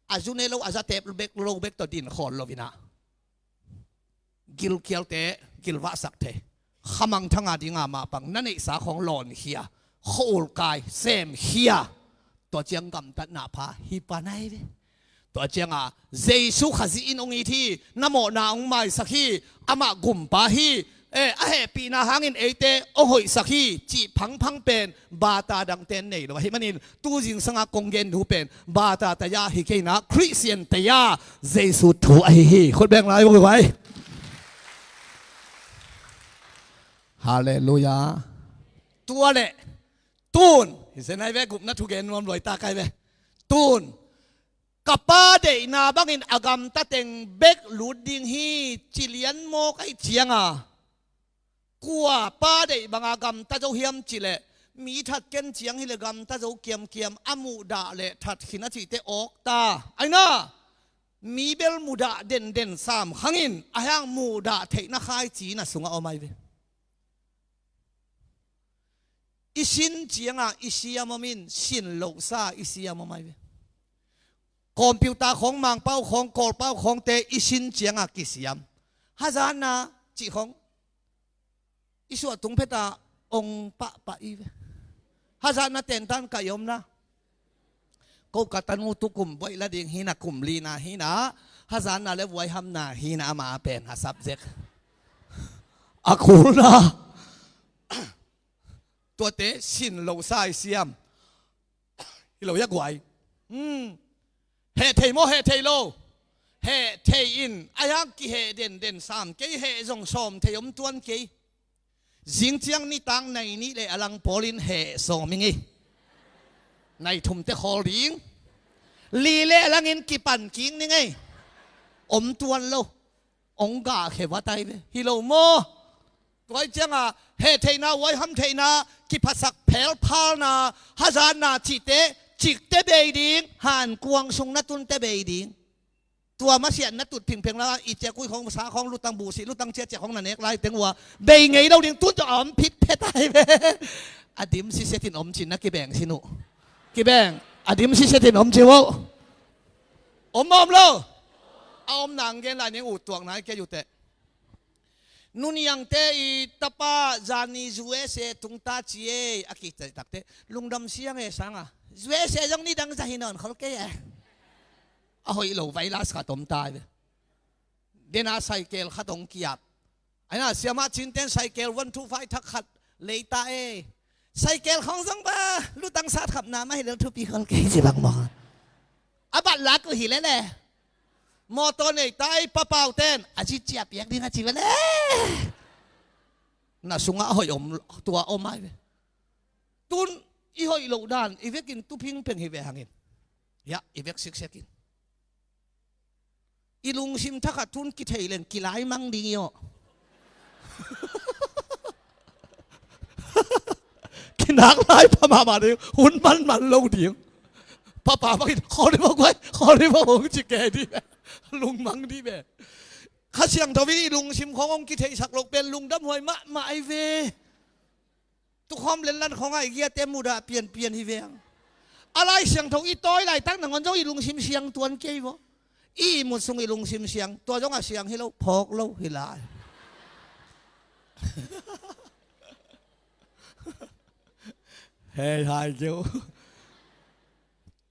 a zu ne lo a zatep bek lo bek tawh din khawl loinah gilkialte gilvahsak thei. Khamangthanga dinga mah pang na neihsa khawng lawnkhia, khawl kai semkhia. Tua ciang gamtatna pha hi pan ai ve. Tua cianga Jesu Khazih in hong it hi, na mawhna hong maisak hi, amah gumpa hi. Eh, a hehpihna hangin eite hong hoihsak hi cih phangphang pen bata dangte nei lo ahih manin tu zingsanga kong gen nu pen bata taya hi kei na Christian taya Jesu thu ahi hi. Khut beng lai vok vai. Halleluiah. Tua le tun hi zen ai ve, gupna thugen nuam luai ta kai ve. Tun ka pa deihna bangin a gamtateng bek lut ding hi ci lian mawk ai cianga kua pa deih banga gamta zo hiam cileh mi that ken ciang hileh gamta zo kiamkiam a muhdah le that khin a cihte awk ta. Aina mi bel mudah denden sam khangin a hiang mudah theihna khaici na sungah om ai ve. I sin cianga i siam om in sin lohsa i siam om ai ve. Computer khawng, mangpau khawng, kawlpau khawngte i sin cianga kisiam. Hazatna cih khawng i suah tung pheta ong pahpah i ve. Hazatna tentan ka i omna ko ka tanu tukum buaih la ding hina, kum lina hina, hazatna le vuaihamna hina ama a pen a subject a khulna. Tuate sin lohsa i siam hi lo ia guai. Heh thei maw, heh thei lo? Heh thei in a hiang kiheh denden sam kei, heh zong sawm thei om tuan kei. Zing ciang nitak nai nih le a lang pawlin heh sawm i ngei. Nai thumte khawl ding. Li le a langin kipan kik ni ngei. Om tuan lo. Ong gah khe va tai ve hi lo maw? Tua hi ciangah hehtheihna, huaiham theihna, kiphatsak phelphalna, hazatna cihte, cikte bei ding, hankuang sung na tunte bei ding. Tua masiah na tut phingpheng la, i ciakui khong, sa khong, lutang buhsih, lutang ciaciak khong na nek lai teng uh a bei ngei lo ding, tun tawh a om phitphet ai ve. A dim sisetin om cin na kibeng sin uh. Kibeng, a dim sisetin om ci uh. Om maw om lo? A om nang gen lai ning uh, tuakna i kei uh teh. Nu Niangte i tapa zani U S A tungta ci e, a kitai takte lungdam siang e sanga, U S A zong nidang za hi nawn khol kei e. A hoih lo virus khat om ta e. Dena cycle khat hong kiap. Aina siamah cinten cycle one two five thak khat leita e. Cycle khong zong ba lutang sat khapna mah hi lel thupi khol kei ci bang maw. A bat lak uh hi lele. Mawtaw nei tai papauten a ci cia piak ding a ci vele. Na sungah a hoih om, tua om ai ve. Tun i hoih loh dan i vekin tuphing peng hi ve hangin, ya, i vek siksekin i lungsim thakhat tun kithei leng kilai mang ding i aw. Kinak lai pha mahmah ding, hun manman lo ding. Papa bangin khawlima guai, khawlima hong ci kei dih ve. Lungmang dih ve. Kha Siangtho in i lungsim khong hong kitheihsak loh pen lungdam huai mahmah ai ve. Tukhawm lenlan khong a i giate mudah pianpian hi veng. A Lai Siangtho i tawi laitak nangawn zong i lungsim siang tuan kei vaw. I ihmut sung i lungsim siang, tua zong a siang hi lo, phawk lo hi lai. Hei hai keu.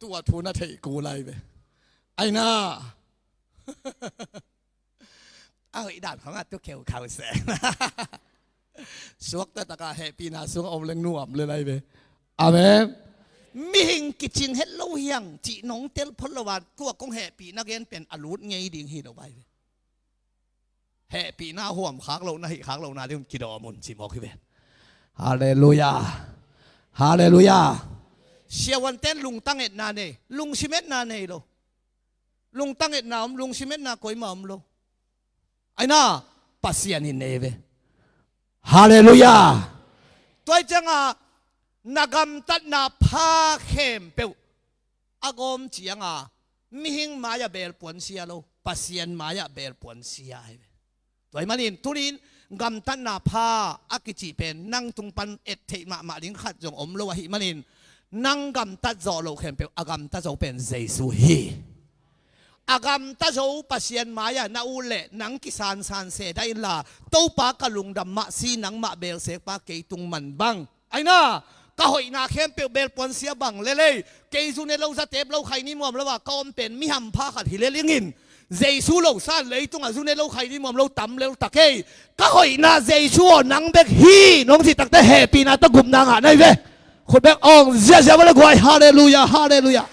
Tua thu na theih ku lai ve. Aina. A hoih dan khong a tu kheu khau se. Suakta taka hehpihna sung a om leng nuam le lai ve. Amen. Mihing kicing het lo hiang cih nong tel phot lo a, tua kong hehpihna gen pen a lut ngei ding hi lo vai ve. Hehpihna huam khak lo, na hih khak lo na ding kidawm un ci mawk hi ve. Halleluia. Halleluia. Siavuanten lungtang etna nei, lungsim etna nei lo. Lungtang etna om, lungsim etna koima om lo. Aina, Pasian in nei ve. Halleluia. Tua hi cianga na gamtatna pha khempeuh a gawm cianga mihing mai-ah belpuan sia lo, Pasian mai-ah belpuan sia ahi ve. Tua hi manin tunin gamtatna pha a kicih pen nang tung pan et theih mahmah ding khat zong om lo ahi manin, nang gamtat zawh loh khempeuh a gamta zo pen Jesu hi. A gamta zo Pasian mai-ah na ut leh nang kisansan se dah inla, Topa ka lungdam mah si, nangmah belsekpa kei tung man bang. Aina, ka hoihna khempeuh belpuan sia bang lelei. Kei zu ne lo, za tep lo, khaini muam lo a ka om pen mi hampha khat hi lel ingin, Jesu lo san leitungah zu ne lo, khaini muam lo tam lel ta kei. Ka hoihna Jesu aw nang bek hi nong cih takte hehpihna tawh gupna ngah na hi ve. Khut bek awng ziazia va le guai. Halleluia, halleluia.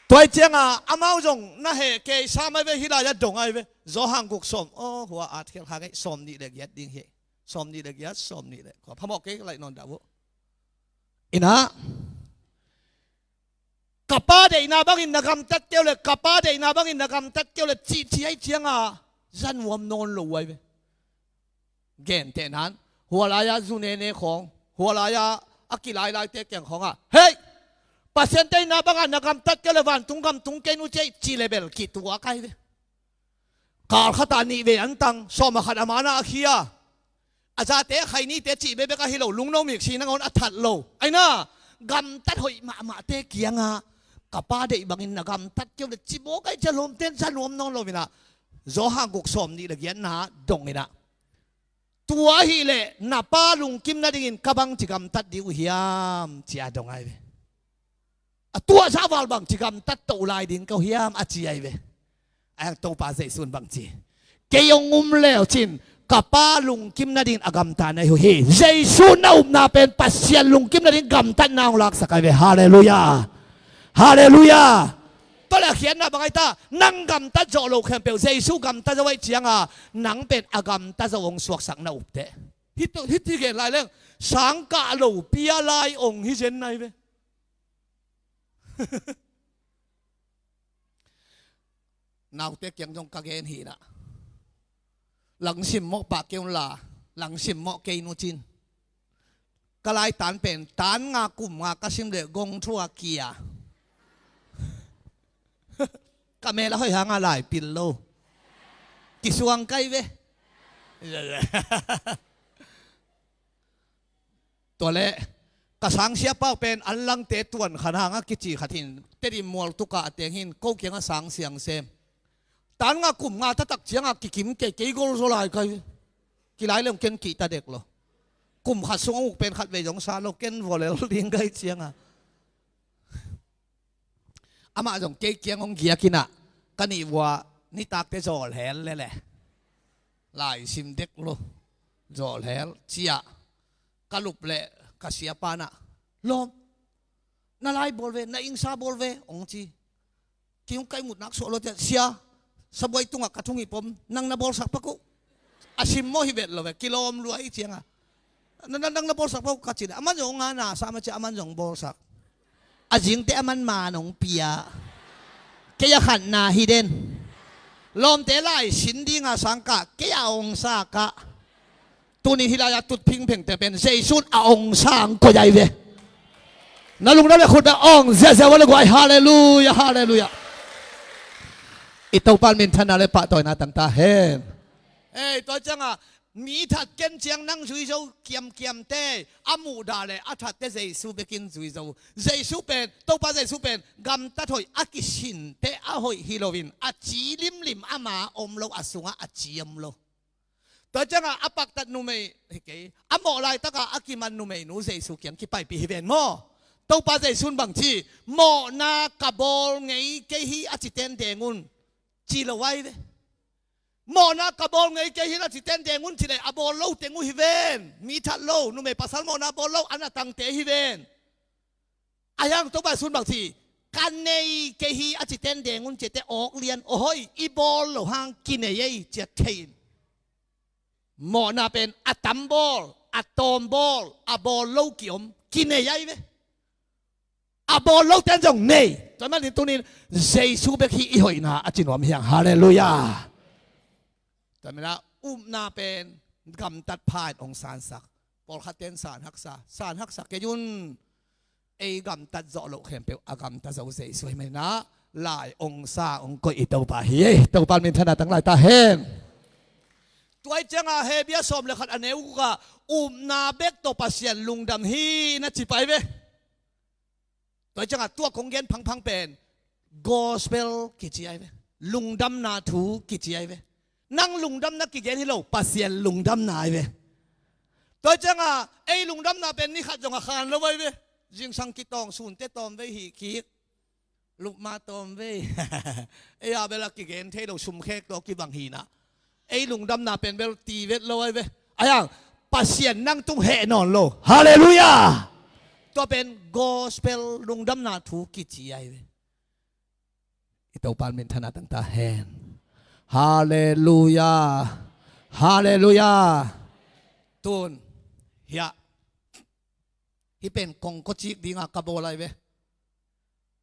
Tua hi cianga amau zong na heh kei sam ai ve, hih lai-ah dong ai ve. Zawhang guk sawm, aw hua at khial kha ngei, sawm nih le giat ding hi. Sawm nih le giat, sawm nih le kua, phamawh kei laih nawn dah uh. Inah, ka pa deihna bangin na gamtat keu le, ka pa deihna bangin na gamtat keu le cih ci ai cianga za nuam nawn lo uh ai ve. Gentehnan, hua lai-ah zu nene khawng, hua lai-ah a kilailaite kiang khawngah, hei, Pasian deihna bangah na gamtat keu le vantung gam tung kei nu cei, cih le bel kituak ai ve. Kal khatah nih vei an tang, sawm a khat a manah a khia. A zate a khainite cih bekbek ahi lo, lungno mik si nangawn a that lo. Aina, gamtat hoih mahmahte kiangah ka pa deih bangin na gamtat keu le ci mawk ai cia lawmten za nuam nawn lo inah, Zawhang guk sawm nih le giatna dong inah, tua ahih leh na pa lungkim nadingin ka bangci gamtat ding uh hiam, cia dong ai ve. A tuahzah val bangci gamtat toh lai ding ka uh hiam, a ci ai ve. A hang Topa Jesu in bangci, kei hong um leu cin ka pa lungkim nadingin a gamta na hi uh hi. Jesu na upna pen Pasian lungkim nading gamtatna hong laksak ai ve. Halleluia. Halleluia. Tua le a khiatna bang ai ta, nang gamtat zawh loh khempeuh Jesu gamta zo ai cianga nang pen a gamta zo hong suaksak na upteh. Hiti, hiti gen lai leng sangkah lo pia lai ong hi zen nai ve. Naute kiang zong ka gen hinah, Langsim mawh pah kei un la, langsim mawh kei nu cin. Ka laitan pen tan nga kum nga ka sim leh gong thua kia. Ka mel a hoih hanga lai pil lo. Kisuang kai ve. Tua leh ka sangsia pau pen an langte tuan khan hanga kici khat hin Tedim mual tuka a teng hin ko kianga sang siang sem. Tan nga kum nga tatak cianga kikim kei kei gol zaw lai kai. Kilai leng ken kihta dek lo. Kum khat sung a uk pen khat vei zong sa lo ken volel ding kai cianga. Amah zong kei kiang hong giakinah ka nih vua nitakte zawl hel lele. Lai sim dek lo. Zawl hel cia ka lup leh ka siapa nah lawm na lai bawl ve na ingsa bawl ve hong ci. Kei hong kai mut nak suah lo tia sia sabuai tungah ka thung hi pom nang na bawlsak pak uh. A sim maw hi vet lo ve kilawm luai cianga. Nang na bawlsak pak uh ka ci leh aman zong hong ngana sa ma cia aman zong bawlsak. A zingte aman man hong pia. Kei a khatna hi den. Lawmte lai sin dinga sangkah kei a hong sa kah. Tunin hih lai-a tut phingphengte pen Jesu'n a hong sang koih ai ve. Na lungdam le khut na hong ziahziah ua le guai. Halleluia, halleluia. I Topa minthanna le pahtawina tangta hen. Ei, tua cianga mi that ken ciang nang zui zo kiamkiamte a muhdah le a thatte Jesu bekin zui zo. Jesu pen, Topa Jesu pen gamtat hoih a kisinte a hoih hi loin a ci limlim ama om lo a sungah a ci om lo. Tua cianga a paktat numei hi kei a mawh laitaka a kiman numeinu Jesu kiang kipaipih hi ven maw? Topa Jesu'n bang ci, mawhna ka bawl ngei kei hi a ci tendeng un ci lo ai ve. Mawhna ka bawl ngei kei hi a ci tendeng un ci leh a bawl lo teng uh hi ven. Mi that lo numei pasal mawhna bawl lo a na tangte hi ven. A hiang Topa Jesu'n bang ci, ka nei kei hi a ci tendeng un ciate awk lian aw hoih i bawl lo hang kinei ei ciat thei in. Mawhna pen a tam bawl a tawm bawl a bawl lo kiom kinei ai ve. A bawl lo ten zong nei. Tua manin tunin Jesu bek hi i hoihna a ci nuam hiang. Halleluia. Tua manin upna pen gamtat pha in hong sansak. Pawlkhat ten san haksa san haksa kei un. Ei gamtat zawh loh khempeuh a gamta zo Jesu hi maninah lai hong sa hong koih i Topa hi. Ei Topa minthanna tang lai ta hen. Tua hi cianga Hebru sawm le khat a neu gukah upna bek tawh Pasian lungdam hi na ci pai ve. Tua hi cianga tua kong gen phangphang pen gospel kici ai ve. Lungdamna thu kici ai ve. Nang lungdamna kigen hi lo Pasian lungdamna ai ve. Tua hi cianga ei lungdamna pen ni khat zong a khan lo ai ve. Zingsang kitawng sunte tawm vei hih kik. Lupma tawm vei. Ei a bel a kigen thei lo sumkhek tawh kibang hinah. Ei lungdamna pen bel ti vet lo ai ve. Ai ang Pasian nang tung heh nawn lo. Halleluia. Tua pen gospel lungdamna thu kici ai ve. I Topa minthanna tangta hen. Halleluia. Halleluia. Tun hiah hih pen kongkocik dinga ka bawl ai ve.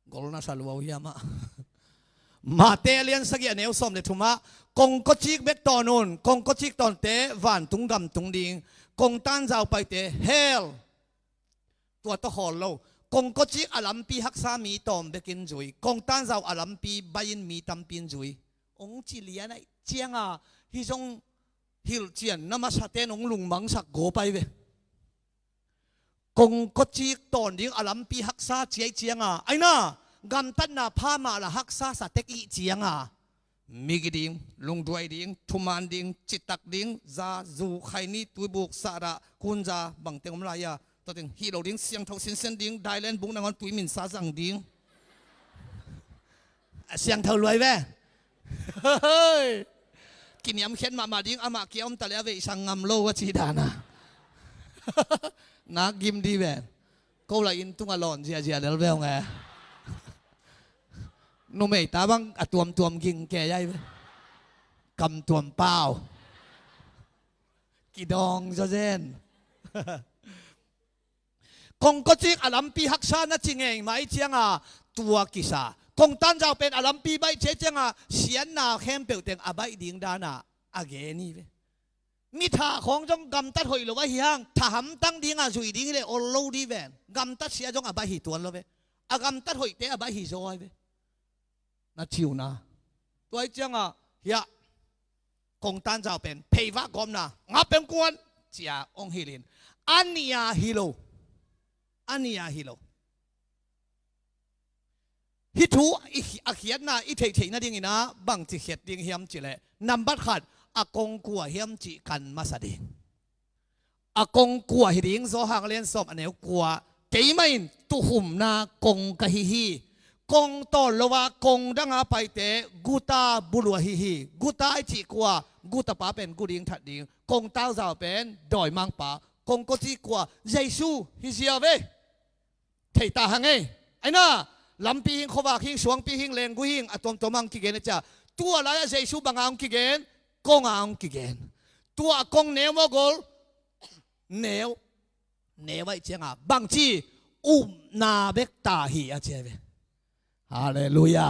Gol na sa luau hiamah. Mate a lian sagih a neu sawm le thumah kongkocik bek tawn un. Kongkocik tawnte vantung gamtung ding. Kongtan zaupaite hell. Tua tawh khawl lo. Kongkocik a lampi haksa mi tawm bekin zui. Kongtan zau a lampi bai-in mi tampi in zui. Hong ci lian aih cianga hih zong hilhcian na masaten hong lungmangsak gawp ai ve. Kongkocik tawn ding a lampi haksa ciai cianga aina gamtatna pha mah la haksa sa tek ih cianga migi ding, lungduai ding, thuman ding, citak ding, za, zu, khaini, tuibuk, sahdah, kunza bangteng om lai-a. Tuateng hih lo ding siangtho sinsen ding, dailen bung nangawn tui minsa zang ding. A siangtho luai ve. Kiniamkhiat mahmah ding amah kia om ta le a veihsang ngam lo a ci dana. Nak gim di ve. Ko la inn tunga lawn ziahziah lel ve hong e. Numei ta bang a tuamtuam ging ke ai ve. Kam tuam pau. Kidawng zazen. Kongkocik a lampi haksa na ci ngei mai cianga tua kisa. Kongtan zau pen a lampi baih ciai cianga sianna khempeuh teng a baih ding dana a gen hi ve. Mi tha khawng zong gamtat hoih lo ahi hang, tha hamtang dinga zui ding hileh ol lo dih ven. Gamtat sia zong a baih hi tuan lo ve. A gamtat hoihte a baih hi zaw ai ve. Na ciuna. Tua ih cianga hiah kongtan zau pen pheivak gawmna ngap peng kuan cia ong hilhin. A nih a hi lo. A nih a hi lo. Hih thu i khi- a khiatna i theihtheih nadingin ah bangci khiat ding hiam cihleh, nambat khat, a kongkua hiam cih kan masa ding. A kongkua hi ding, Zawhang lian sawm a neu kua, keimah in tukhumna kong ka hi hi. Kong tawn lo a kong danga paite guta bulua hi hi. Guta i cih kua, gutapa pen gu ding that ding. Kong tauzau pen dawimangpa. Kongkawci kua, Jesu hi zia ve. Thei ta hang ei. Aina, lampi hing, khuavak hing, suangpi hing, lenggui hing, a tuamtuam a hong kigen a cia. Tua lai-ah Jesu banga hong kigen, konga hong kigen. Tua a kong neu maw gol? Neu. Neu aih cianga bangci, upna bek ta hi a cia ve. Halleluia.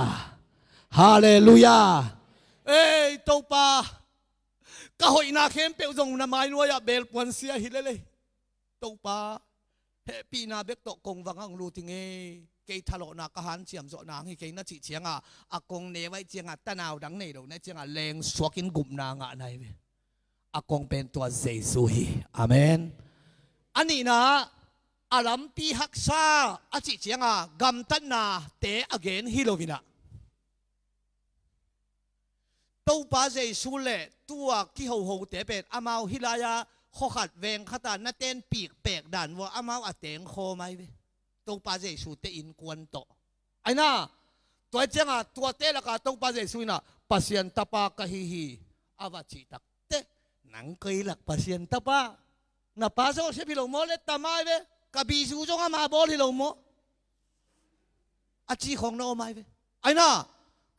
Halleluia. Ei Topa, ka hoihna khempeuh zong na mainuai-ah belpuan sia hi lelei. Topa, hehpihna bek tawh kong vang ang luting ei. Kei thalawhna ka hanciam zawhna ang hi kei na cih cianga, a kong neu aih cianga tanau dang nei lo na cianga lengsuakin gupna ngah nai ve. A kong pen tua Jesu hi. Amen. A nihna, a lampi haksa a cih cianga gamtatnate a gen hi lo inah. Topa Jesu le tua kihohote pen amau hih lai-a khuakhat vengkhata na tenpik pek dan vua amau a tengkhawm ai ve. Topa Jesu te innkuan tawh. Aina, tua cianga tuate laka Topa Jesu inah Pasian tapa ka hi hi a va cih takteh, nang kei lak Pasian tapa. Na pa Joseph hi lo maw le tamai ve. Ka bizu zong ama bawl hi lo maw? A ci khawng na om ai ve. Aina,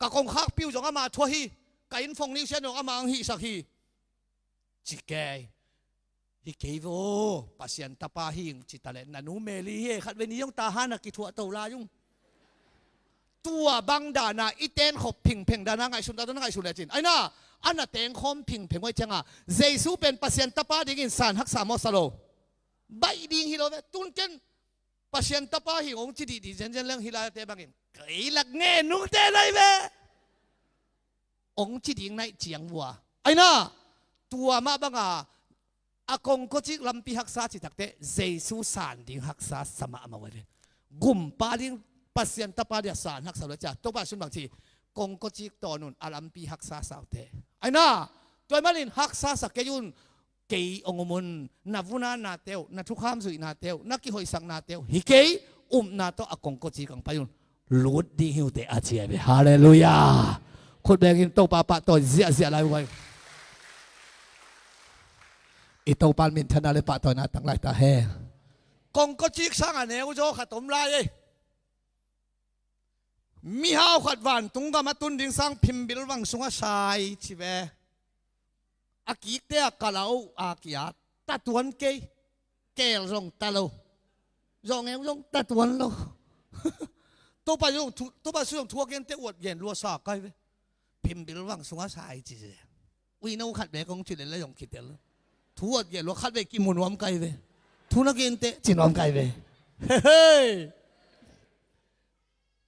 ka kongkhak piu zong ama thuah hi. Ka inn phone niusia zong ama ang hihsak hi. Ci kei. Hi kei ve aw, Pasian tapa hi ing ci ta le, na nu Mary hi e, khat ve ni zong ta hana kithuah to lai ung. Tua bang dana i tenkhop phingpheng dana ngaihsun ta, dana ngaihsun lecin. Aina, a na tengkhawm phingpheng uai cianga Jesu pen Pasian tapa dingin san haksa mawsa lo. Baih ding hi lo ve. Tun ken Pasian tapa hi ong ci dihdih zenzen leng hih lai-ate bangin kei lak nge nungte lai ve. Ong ci ding naih ciang vua. Aina, tua mah banga a kongkawcik lampi haksa ci takteh Jesu san ding haksa sa mahmah uai ve. Gumpa ding, Pasian tapa ding a san haksa lo cia. Topa sun bangci, kongkawcik tawn un a lampi haksa sa uhteh. Aina, tua manin haksa sa kei un, kei ong um un, na vuna nate uh, na thukham zuih nate uh, na kihoihsak nate uh hi kei, upna tawh a kongkawcik ang pai un. Lut ding hi uhteh a cia ve. Halleluia. Khut bengin Topa pahtawi ziahziah lai uai. I Topa minthanna le pahtawina tang lai ta hen. Kongkawcik sanga neu zaw khat om lai ei. Mihau khat vantung gam a tun ding sang phimbil vang sungah sai ci ve. A kikte a kalau a kia tatuan kei. Kel zong ta lo. Zong eng zong tatuan lo. Topa zong thu, Topa su zong thuak gente uat gen lua sa kai ve. Phimbil vang sungah sai ci ve. Uino khat ve kong ci lele zong kitel. Thu uat gen lua khat ve kimu nuam kai ve. Thu na gente ci nuam kai ve. Hei.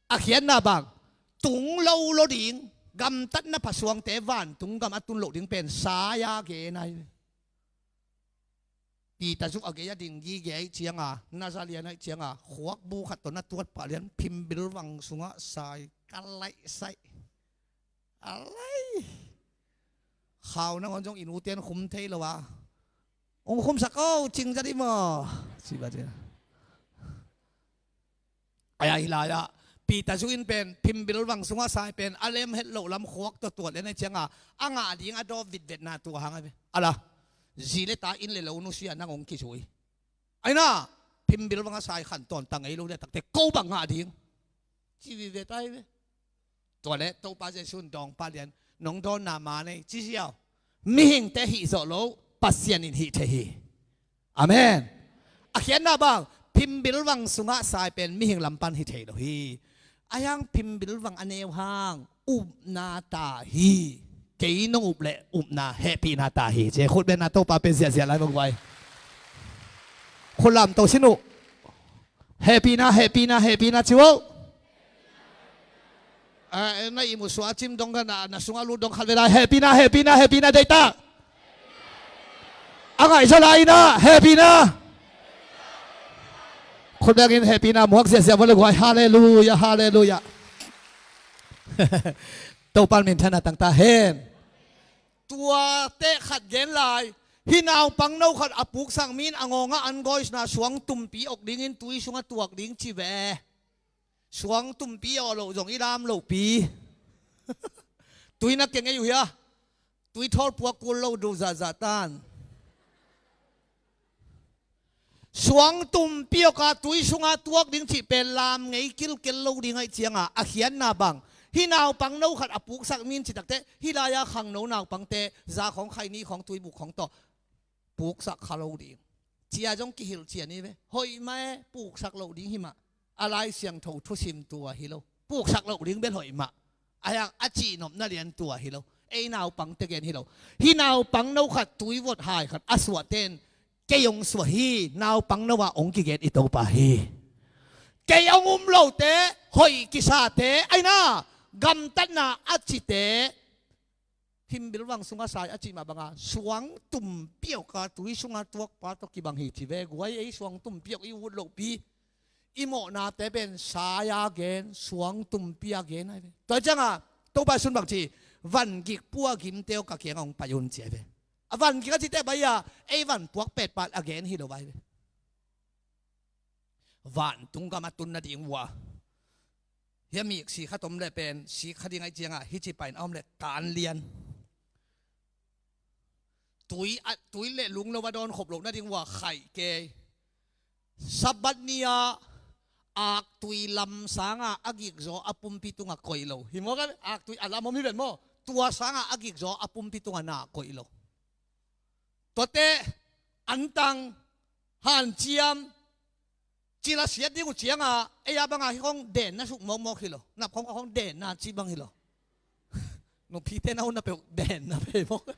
A khiatna bang, tung lo lo ding, gamtatna phasuangte vantung gam a tun loh ding pen sai-a gen ai ve. Peter zuk a gei a ding gige aih cianga, Nazareth aih cianga, khuakbu khat tawh na tuat pah lian, phimbil vang sungah sai, ka laih saih. A laih. Khau nangawn zong i nute in khum thei lo a. Ong khumsak o, cing zat i maw? Ci ba ci. Ai a hi lai-ah Peter zu in pen phimbil vang sungah sai pen a lem het loh lam khuak tawh tuat lian aih cianga a ngah ding a dawp vitvetna tua hang ai ve. Ala, zi le ta inn le lo nusia nang ong kizui. Aina, phimbil vang a sai khan tawn ta ngei lo le takte ko bang ngah ding. Ci vitvet ai ve. Tua le Topa Jesu in dawngpa lian, nong dawnna ma nei ci ziau. Mihingte hih zawh lo, Pasian in hih thei hi. Amen. A khiatna bang, phimbil vang sungah sai pen mihing lam pan hi thei lo hi. A hiang phimbil vang a neu hang upna ta hi. Kei nong up leh upna hehpihna ta hi ci. Khut bengna Topa pen ziahziah lai bang guai. Khut lamto sin uh. Hehpihna, hehpihna, hehpihna ci uh. Ah, na ihmu sua cim dong khat na, na sungah lut dong khat ve lai. Hehpihna, hehpihna, hehpihna deihtak. A ngaihzaw lai inah hehpihna. Khut bengin hehpihna muak ziahziah vua le guai. Halleluia, halleluia. Topa minthanna tangta hen. Tuate khat gen lai. Hih naupang no khat a puksak mi in a ngawngah an gawisna suang tumpi awk dingin tui sungah tuak ding ci ve. Suang tumpi awk loh zong i lam lohpi. Tui na kengei uh hia? Tui thawl puak kul lo duh zahzah tan. Suang tumpi awka tui sunga tuak ding cih pen lam ngei kilkel lo ding aih cianga a khiatna bang. Hih naupang no khat a puksak mi in citakte hih lai-a khangno naupangte za khawng khaini khawng tuibuk khawng tawh puksak kha lo ding. Cia zong kihilh cian hi ve. Hoih mah e, puksak loh ding hi mah. A Lai Siangtho thusim tua hi lo. Puksak loh ding bel hoih mah. A hiang a cihnopna lian tua hi lo. Ei naupangte gen hi lo. Hih naupang no khat tui vot hai khat a suahten kei hong suah hi. Naupang no ah hong kigen i Topa hi. Kei hong um lote, hoih kisate, aina gamtatna a cite. Himbil vang sunga sai a cih mah banga suang tumpi awka tui sunga tuakpa tawh kibang hi ci ve guai. Ei suang tumpi awk i ut lohpi. I mawhnate pen sai-a gen, suang tumpi-a gen ahi ve. Tua cianga Topa sun bang ci, van gik pua gimte awk ka kianga hong pai un ci ahi ve. A van gik a cite bai-a ei van puak petpat a gen hi lo ahi ve. Vantung gam a tun nading uh a, hia mik sikha tom le pen sikha ding aih cianga hici pain a om le tanlian. Tui a, tui le lungno a dawn khop loh nading uh a khaih kei. Sabbath ni-a aktui lam sanga a gikzaw a pumpi tunga koih lo hi maw. Aktui a lam om hi ven maw? Tua sanga a gikzaw a pumpi tunga na koih lo. Tuate antang, hanciam, cil a siat ding uh cianga ei a banga hi khong denna suk mawkmawk hi lo. Nap khong a khong denna ci bang hi lo. Nupite na hun na peuh denna peuh mawk.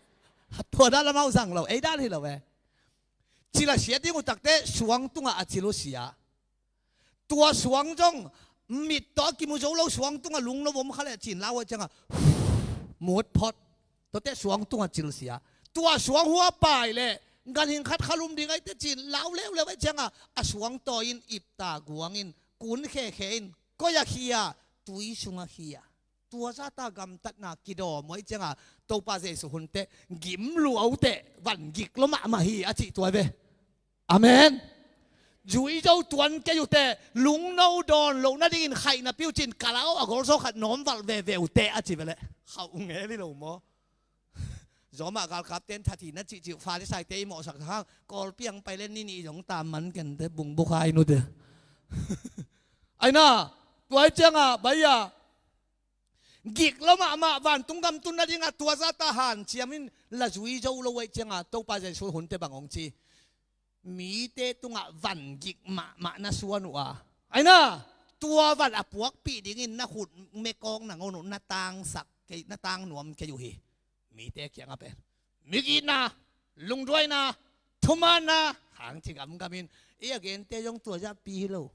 Tua dan lamau zang lo, ei dan hi lo e. Cil a siat ding uh takte suang tungah a cil uh sia. Tua suang zong mit tawh a kimu zo lo suang tungah lungno vom kha le cin lau a cianga mut phot. Tuate suang tungah cil sia. Tua suang hua pai le ganhing khat kha lum ding aite cin lau leuleu aih cianga a suang tawi in ipta guangin kun khekhe in koi a khia, tui sungah khia. Tua zata gamtatna kidawm uh aih cianga Topa Jesu hunte gim luaute van gik lo mahmah hi a cih tua ve. Amen. Zuizo tuan kei uhte, lungno dawn loh nadingin khaihna piu cin kalau a golzaw khat nawm valh veve uhte a ci veleh khauh ngel hi lo maw? Zawmah galkapte in thathi na cihcih uh Farisaite i mawhsak hang Kawlpi ang pai le nini zong tam man kente bungbukhai nute. Aina, tua aih cianga bai-a gik lo mahmah vantung gam tun nadinga tua zata hanciam in la zui zo lo aih cianga Topa Jesu hunte bang hong ci. Mite tungah van gik mahmah na suan uh a, aina, tua van a puakpih dingin na khut mekawng nangawn uh na tangsak kei, na tang nuam kei uh hi. Mite kiangah pen migitna, lungduaina, thumaanna hang ci gamgamin i a gente zong tua zahpi hi lo.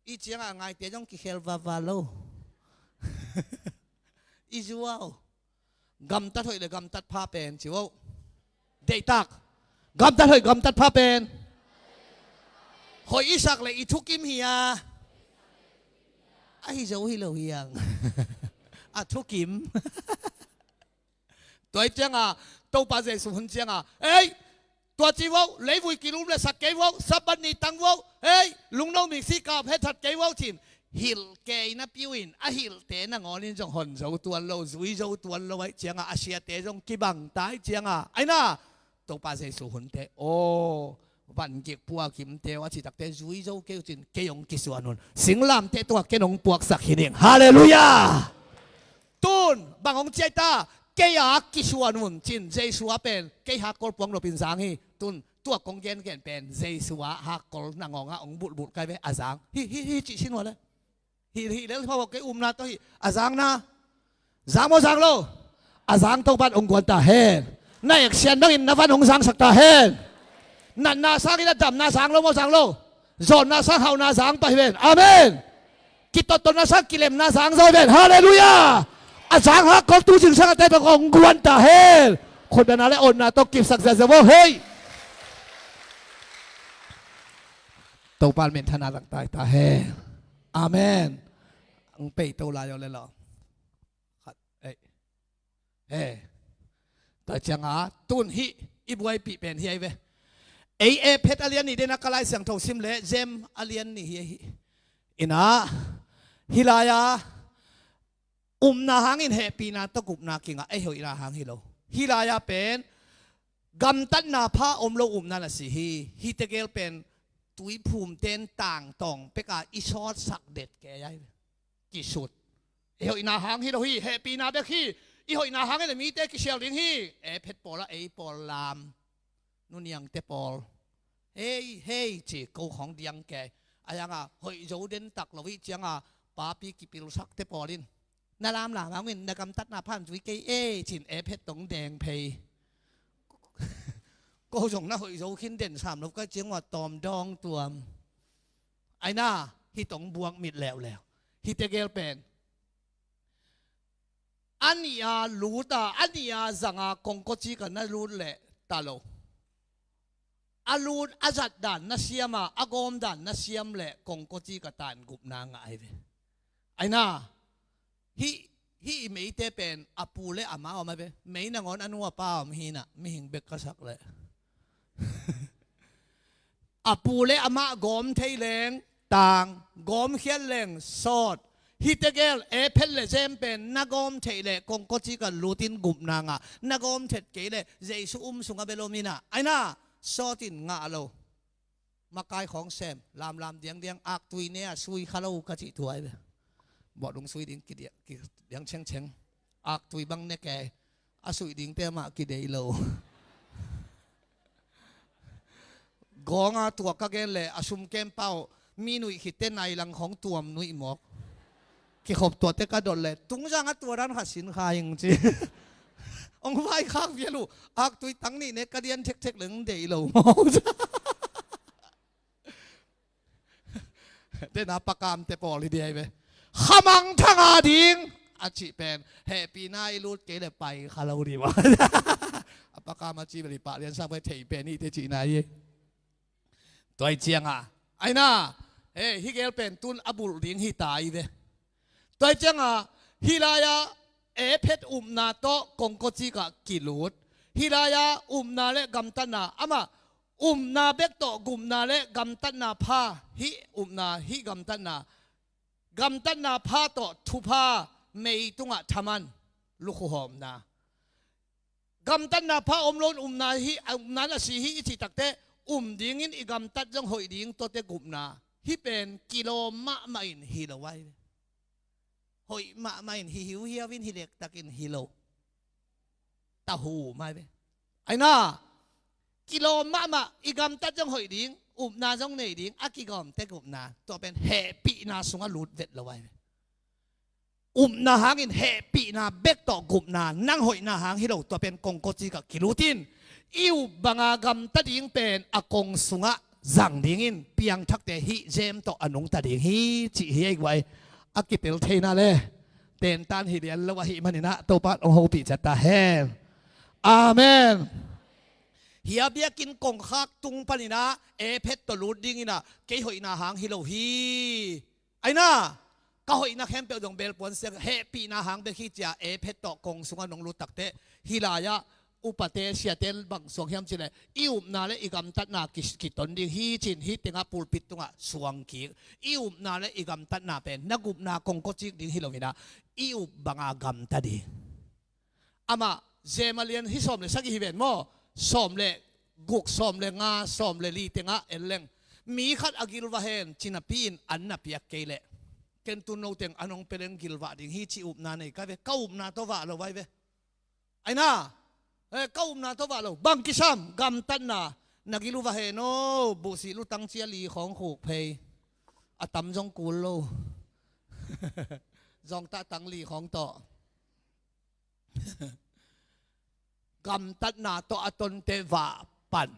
I ciangah ngaite zong kikhel vava lo. I zuau. Gamtat hoih le gamtat pha pen ci uh. Deihtak. Gamtat hoih gamtat pha pen hoih i sak le i thukim hi a, ahi zo hi lo hiang. A thukim. Tua aih cianga Topa Jesu hun cianga ei, tua ci uh, leivui kilum le sak kei uh, Sabbath ni tang uh, ei, lungno miksi kap hethat kei uh cin hilh kei na piu in a hilhte nangawn in zong hon zo tuan lo, zui zo tuan lo aih cianga a siate zong kibang ta aih cianga aina, Topa Jesu hunte aw, van gik pua kimte uh a citakte zui zo kei uh cin kei hong kisuan un, singlamteh tungah ken hong puaksak hi ning. Halleluiah. Tun bang hong ciai ta, kei a kisuan un cin Jesu a pen kei hakkol puang nopin zang hi. Tun tua kong gengen pen Jesu a hakkol nangawnga hong bulhbulh kai ve a zang hi hi hi cih sin uh a le. Hi hi lel pha uh kei umna tawh hi a zangna. Zang maw zang lo? A zang Topan hong guan ta hen. Na eksian bangin na van hong zangsak ta hen. Natna sangin a damna zang lo maw, zang lo? Zawnna sang hauhna zang pah hi ven. Amen. Kitotona sang kilemna zang zaw hi ven. Halleluiah. A zang hak kol tu zingsang a taipa hong guan ta hen. Khutbetna le otna tawh kipsak ziazia vo hei. Topan minthanna langtai ta hen. Amen. Ang peito lai aw le law. Khat, ei. He. Tua cianga tun hih i buaipih pen hi ai ve. Ei Ephet a lian nih dena ka Lai Siangtho sim le Jem a lian nih hi ahi. Ina, hih lai-a upna hangin hehpihna tawh gupna kingah, ei hoihna hang hi lo. Hih lai-a pen gamtatna pha om lo upna na si hi. Hihte gel pen tuiphum ten tangtawng peka i sawtsak det kei ai ve. Kisut. I hoihna hang hi lo hi, hehpihna bek hi. I hoihna hangin a mite kisial ding hi. Ephet pawl a ei pawl lam, nuniangte pawl, hei hei ci ko khawng diang kei. A yanga hoih zo den tak lo i cianga papi kipilsakte pawl in na lamlam hangin na gamtatna phan zui kei ei cin Ephet tong deng phei. Ko zong na hoih zo khin den sam lo ka ciang ua tawm dawng tuam. Aina, hih tong buak mit leuleu. Hihte gel pen a nih a lut a, a nih a zanga kongkocik a na lut leh ta lo. A lut a zat dan na siam a, a gawm dan na siam leh kongkocik a tan gupna ngah ai ve. Aina, hih, hih i meite pen a pu le a ma om ai ve. Mei nangawn a nu a pa om hinah mihing bek ka sak leh. A pu le amah gawm thei leng tang, gawm khiat leng sawt. Hihte gel Ephet le Jem pen na gawm theih leh kongkocik a lutin gupna ngah. Na gawm thet kei leh Jesu um sungah bel om inah, aina, sawtin ngah lo. Makai khawng sem, lamlam diangdiang, aktui ne a sui kha lo ka cih tuai ve. Bawh lung sui ding kidiang, kidiang chengcheng. Aktui bang ne kei. A suih dingte mah kidei lo. Gawnga tuak ka gen leh a sum kempau mi nuih khitte nai lang khawng tuam nuih mawk. Kikhop tuahte ka dot leh tungzang a tua dan khat sin kha ing ci. Ong vai khak vial uh. Aktui tang nih ne ka dian thekthek leng deih lo mawk. Tena pakamte pawl hi diai ve. Khamang thanga ding a cih pen hehpihna i lut kei le pai kha lo dih mah. A pakam a cih bel i pah liansak ve thei pen i te cihna hi. Tuai cianga aina, he, hi gel pen tun a bulh ding hi ta i ve. Tuai cianga hih lai-a Ephet upna tawh kongkocik ah kilut. Hih lai-a upna le gamtatna amah upna bek tawh gupna le gamtatna pha, hih upna, hih gamtatna, gamtatna pha tawh thupha mei tungah thaman lukhu hawmna. Gamtatna pha om loin upna hi, upna na si hi i cih takte um dingin i gamtat zong hoih ding tuate gupna. Hih pen kilawm mahmah in hi lo ai. Hoih mahmah in hi hiuhiau in hi lektak in hi lo. Tahu mai ve. Aina, kilawm mahmah i gamtat zong hoih ding, upna zong nei ding a kigawmte gupna. Tua pen hehpihna sungah lut vet lo ai ve. Upna hangin hehpihna bek tawh gupna nang hoihna hang hi lo, tua pen kongkocik ah kilutin i up banga gamta ding pen a kong sungah zang dingin piangthakte hih Jem tawh a nungta ding hi cih hi ei guai. A kipel theina le tentan hi lian lo ahih maninah Topa hong hopih ciat ta hen. Amen. Hia biakinn kongkhak tung paninah Ephet tawh lut dinginah kei hoihna hang hi lo hi. Aina, ka hoihna khempeuh zong belpuan siang hehpihna hang bek hi cia Ephet tawh kong sungah nong lut takte hih lai-ah upate siate bang suang hiam cileh i upna le i gamtatna ki, kiton ding hi cin hih tengah pulpit tungah suang kik. I upna le i gamtatna pen na gupna kongkocik ding hi loinah i up banga gamta ding. Amah Jem a lian hi sawm le sagih hi ven maw? Sawm le guk, sawm le nga, sawm le li tengah en leng mi khat a gilvah hen cinapi in an na piak kei leh ken tun no teng an hong pia leng gilvah ding hi ci upna nei ka ve. Ka upna tawh vah lo vai ve. Aina, eh, ka upna tawh vah lo. Bang kisam gamtatna na gilvah hen aw, buhsih lutang cia li khawng khuk phei. A tam zong kul lo. Zongtah tang li khawng tawh. Gamtatna tawh a tonte vah pan.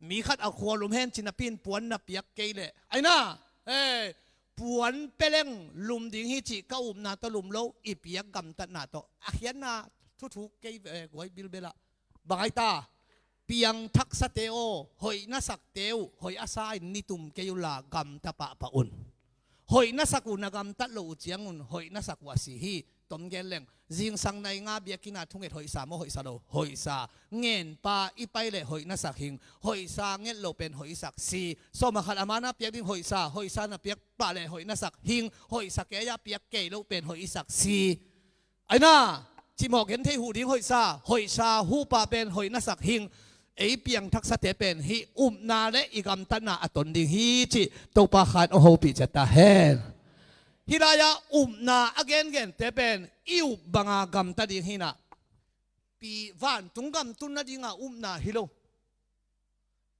Mi khat a khua lum hen ci napi in puan na piak kei leh, aina, eh, puan peleng lum ding hi cih ka upna tawh lum lo, i piak gamtatna tawh. A khiatna thuthuk kei, eh, guai bilbel ah. Bang ai ta, piangthaksate aw, hoih na sakte uh, hoih a sa in nitum kei uh la gamta pahpah un. Hoih na sak uh na gamtat lo uh ciangun hoih na sak uh a si hi. Tom gen leng, zingsang nai nga biakinn ah thunget hoihsa maw hoihsa lo? Hoihsa. Ngen pa i pai leh hoih na sak hing. Hoihsa nget lo pen hoih i sak si. Sawm a khat a mana piak ding hoihsa, hoihsa na piak pah leh hoih na sak hing. Hoihsa kei a piak kei lo pen hoih i sak si. Aina, cimawh genthei huh ding hoihsa, hoihsa huh pah pen hoih na sak hing. Ei piangthaksate pen hih upna le i gamtatna a ton ding hi cih Topa khan hong hopih ciat ta hen. Hih lai-ah upna a gengente pen i up banga gamta ding hi na. Pi, vantung gam tun nadinga upna hi lo.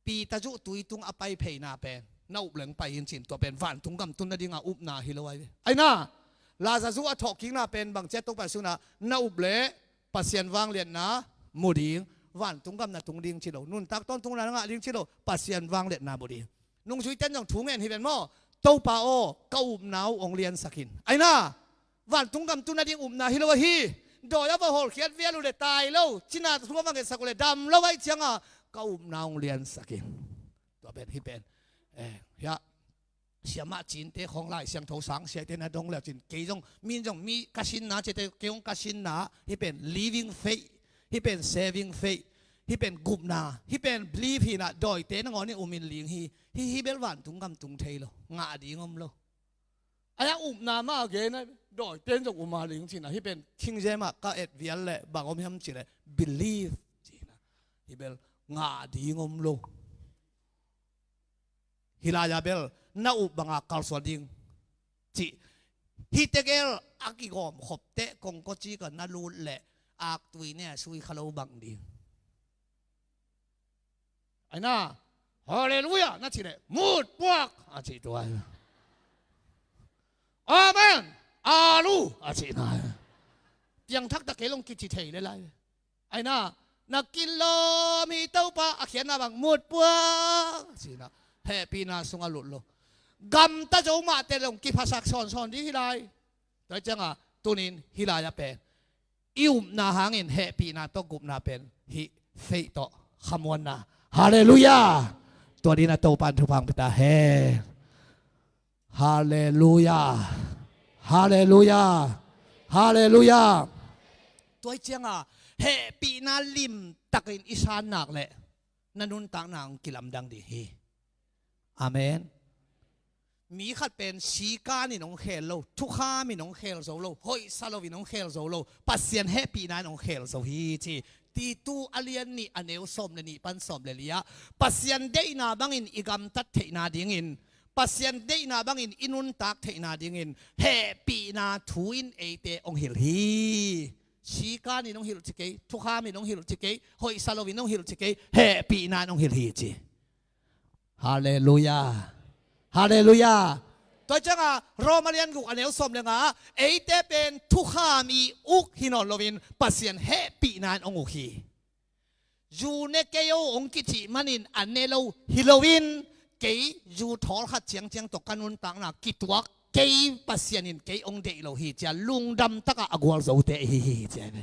Peter zuh tui tung a pai pheina pen na up leng pai in cin, tua pen vantung gam tun nadinga upna hi lo ai ve. Aina, Lazarus a thawhkikna pen bang ciat Topa suna na up leh Pasian vangliatna mu ding, vantung gam na tung ding ci lo, nuntak tawntungna na ngah ding ci lo, Pasian vangliatna mu ding. Nungzuite in zong thu ngen hi ven maw, Topa aw, ka upna uh hong liansak in. Aina, vantung gam tun nading upna hi lo ahi. Dawi a va hawlkhiat vial uh le tai lo, cina thu a va ngetsak uh le dam lo ahih cianga ka upna hong liansak in. Tua pen, hih pen, eh, hiah siamah cinte khawng Lai Siangtho sang siate na dong le cin, kei zong, min zong mi ka sinna ciate, kei hong ka sinna, hih pen living faith, hih pen saving faith, hih pen gupna, hih pen belief hi na, dawite nangawn in um in ling hi. Hih, hih bel vantung gam tung thei lo, ngah ding om lo. Aia upna mah a gen a, dawite in zong um a ling cina, hih pen King James ah ka et vial leh bang om hiam ci leh believe cina. Hih bel ngah ding om lo. Hih lai-a bel na up banga kalsuan ding cih. Hih tegel a kigawm khop teh kongkaw cika na lut leh aktui ne a sui kha lo bang ding. Aina, halleluiah na cih leh mut puak a cih tua. Amen, alu a cih na. Piangthak ta kei long kici thei le lai. Aina, na kilawm hi Topa a khiatna bang mut puak a cihna. Hehpihna sungah lut lo. Gamta zo mah teh long kiphasak sawnsawn ding hi lai. Tua cianga tunin hih lai-ah pen i upna hangin hehpihna tawh gupna pen hih faith tawh khamuanna. Halleluiah. Tua dina Topa in thupha hong pia ta hen. Halleluiah. Halleluiah. Halleluiah. Tua hi cianga hehpihna limtakin i san nak leh na nuntakna hong kilamdang ding hi. Amen. Mi khat pen sikanin hong khel lo, thukhamin hong khel zo lo, hoihsa loin hong khel zo lo, Pasian hehpihna in hong khel zo hi ci. Titu a lian nih a neu sawm le nih pan sawm le li-ah Pasian deihna bangin i gamtat theihna dingin, Pasian deihna bangin i nuntak theihna dingin hehpihna thu in eite hong hilh hi. Sikanin hong hilh ci kei, thukhamin hong hilh ci kei, hoihsa loin hong hilh ci kei, hehpihna in hong hilh hi ci. Halleluiah. Halleluiah. Tua cianga Roma lian guk a neu sawm le nga, eite pen thukham i uk hi nawn loin Pasian hehpihna in hong uk hi. Zu ne kei o hong kicih manin a ne lo hi loin, kei zu thawl khat ciangciang tawh ka nuntakna kituak kei, Pasian in kei hong deih lo hi cia lungdam takah a gualzote ihi hi cia ve.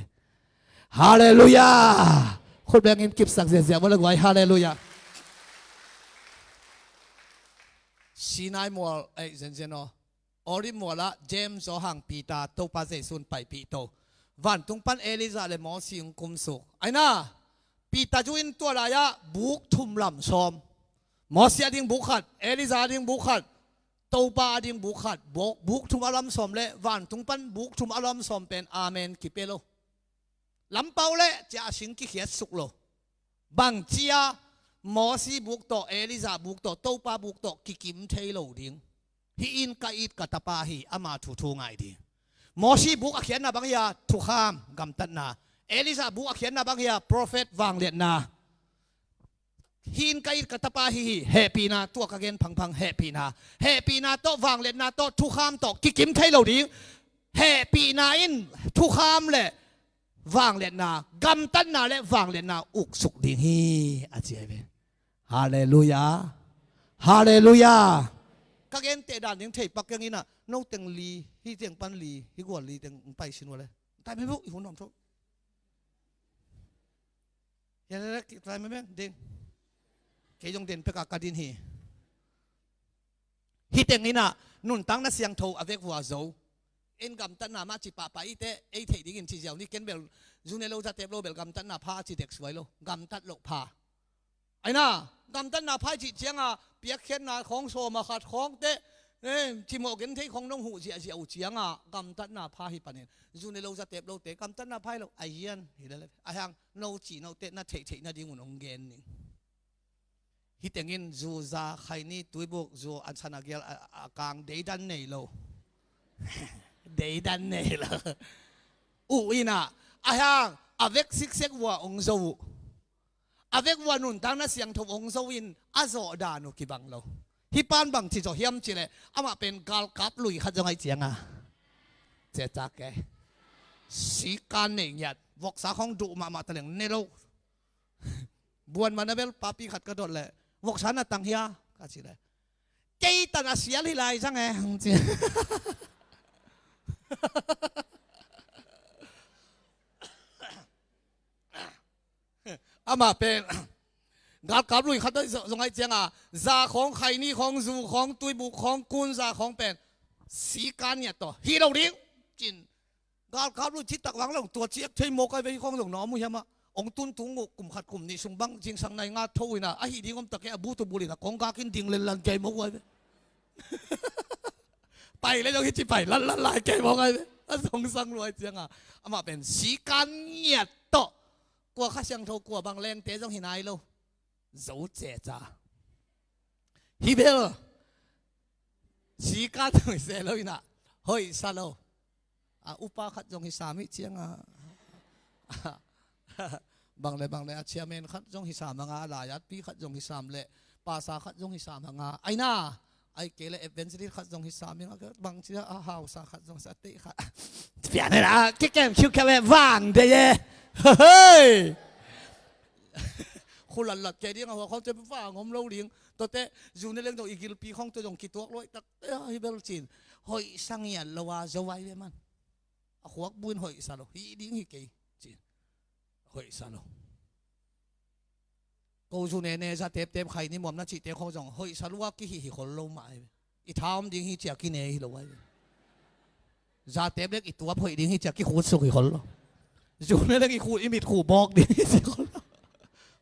Halleluiah. Khut bengin kipsak ziahziah vo le guai. Halleluiah. Sinai mual, eh, zenzen aw. Olive mualah James, Johan, Peter, Topa Jesu in paipih to. Vantung pan Elijah le Mosi hong kumsuk. Aina, Peter zu in tua lai-ah buk thum lam sawm. Mosi a ding buk khat, Elijah a ding buk khat, Topa a ding buk khat, buk, buk thum a lam sawm le vantung pan buk thum a lam sawm pen amen kipia lo. Lampau leh cia a sing kikhiatsuk lo. Bang cia Mosi buk tawh, Elijah buk tawh, Topa buk tawh kikim thei lo ding. Hih in ka it ka tapa hi, ama thuthu ngai ding. Mosi buk a khiatna bang hi a, thukham, gamtatna. Elijah buk a khiatna bang hi a, prophet, vangliatna. Hih in ka it ka tapa hi hi, hehpihna, tua ka gen phangphang hehpihna. Hehpihna tawh, vangliatna tawh, thukham tawh kikim thei lo ding. Hehpihna in thukham le vangliatna, gamtatna le vangliatna uksuk ding hi, a ci ahi ve. Halleluiah. Halleluiah. Ka genteh dan ding thei pak keng inah, no teng li, hi teng pan li, hi gual li teng pai sin ua le. Tai mai buk, i hun om tho. Hian le ki tai mai beng ding. Kei zong den peka ka din hi. Hi teng inah nuntakna siangtho a vek vua zo. En gamtatna mah ci pahpah i te, ei theih dingin ci ziau ni ken bel, zu ne lo za tep lo bel gamtatna pha a ci dek suai lo. Gamtat loh pha. Aina, gamtatna pha i cih cianga, piakkhiatna khawng sawma khat khawng te, eh, cimawh genthei khawng nong huh ziahziah uh cianga, gamtatna pha hi panin. Zu ne lo za tep lo te, gamtatna pha hi lo, a hian, hi le le. A hiang, no ci no te, na theih theih nadingun hong gen ning. Hi tengin zu za khaini tuibuk zu an sana gial a, a kang deidan nei lo. Deidan nei lo. Uh inah, a hiang, a vek siksek vua hong zo uh. A vek vua nuntakna siangtho hong zo in a zawh dan uh kibang lo. Hi pan bang ci zawh hiam ci leh, amah pen galkap lui khat zong ahi cianga. Cecak ke. Sikan nei ngiat. Voksa khawng duh mahmah taleng ne lo. Buan mana bel papi khat ka dot leh, voksa na tang hia? Ka ci leh, kei tan a sial hi lai zang e, hong ci. Amah pen galkap lui khat zong ahi cianga, za khawng, khaini khawng, zu khawng, tuibuk khawng, kun za khawng pen sikan ngiat tawh hi lo ding cin. Galkap lui citak vang lo, tua ciak thei mawk ai ve, hi khawng zong na om uh hiamah. Ong tuntung uh, kum khat kum nih sung bang zingsang nai nga tho ina, a hih ding om tak e, a bu tu bul ina kong gakin ding lel lan kei mawk uh ai ve. Pai le zong hi ci pai lan lan lai kei mawk ai ve. A zongsang luai cianga, amah pen sikan ngiat tawh. Kua Kha Siangtho, kua bang lengte zong hi nai lo. Zo ceca. Hi bel. Sika zong hi se lo ina. Hoih sa lo. A upa khat zong hi sam hi cianga. Bang le bang le a chairman khat zong hi sam anga, a laiatpi khat zong hi sam le, pasa khat zong hi sam anga. Aina. Ai kei le evangelist khat zong hi sam anga, bang cia a hausa khat zong sa tei khat. Pian la, kikem khiu khem e vang de ye. Hei. Khulat lat kei ding a hua khawng te vang om lo ding. Tuate, zu ne leng zong i gilpi khawng te zong kituak luai tak. Hi bel cin. Hoih sa ngiat lo a zo ai ve man. A khuak buin hoih sa lo. Hi ding hi kei. Cin. Hoih sa lo. Ko zu ne ne za tep tep khai ni muam na cihte khawng zong hoih sa lua kihi hi khol lo mah ai ve. I tha om ding hi cia kine hi lo ai ve. Za tep lek i tuap hoih ding hi cia kikhut suk hi khol lo. Zu ne lek i khu, i mit khu bawk ding hi cia khol lo.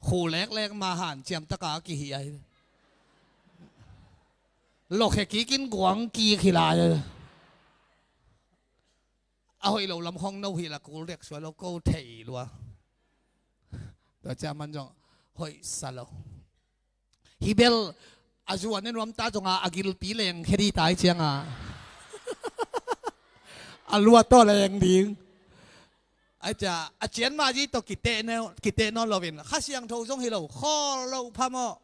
Khu lek lek ma han ciam taka kihi ai ve. Lokhe kikin guang kik hi lai ai ve. A hoih lo lam khawng no hi la kul dek suai lo ko thei lua. Tua cia man zong hoih sa lo. Hi bel a zuan ne nuam ta zonga a gilpi leng khe di tai cianga. A lua tawh leng ding. Ai cia, a cian ma zi tawh kiteh ne, kiteh nawn loin. Kha Siangtho zong hi lo, khawl lo phamawh.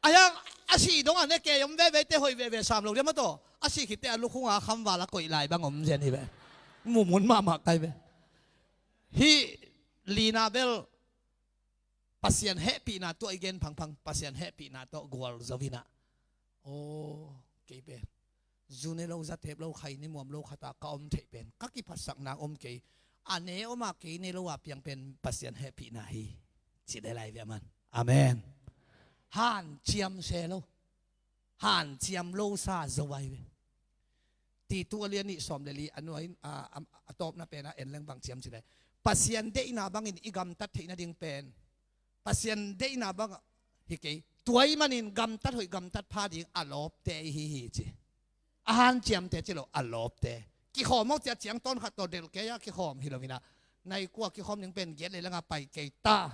A hiang, a si dong a ne kei om veve te hoih veve sam lo diam a tawh. A si khit te a lukhunga khamval a koih lai bang om zen hi ve. Mumun mahmah kai ve. Hi lina bel Pasian hehpihna tuah i gen phangphang, Pasian hehpihna tawh gual zo inah. Aw, kei pen zu ne lo za tep lo khai ni muam lo khata ka om theih pen ka kiphatsak nak om kei. A ne om a kei ne lo a piang pen Pasian hehpihna hi. Ci le lai ve a man. Amen. Hanciam se lo. Hanciam lo sa zo ai ve. Titu a lian nih sawm le li a nuai in, a, a, a tawpna pen a en leng bang ciam ci le. Pasian deihna bangin i gamtat theih nading pen. Pasian deihna bang hi kei. Tua ahih manin gamtat hoih gamtat pha ding a lawpte i hi hi ci. A hanciamte ci lo a lawpte. Kikhawm aw cia ciang tawn khat tawh delh kei a kikhawm hi lo inah. Nai kua kikhawm ding pen giat le langa pai kei ta.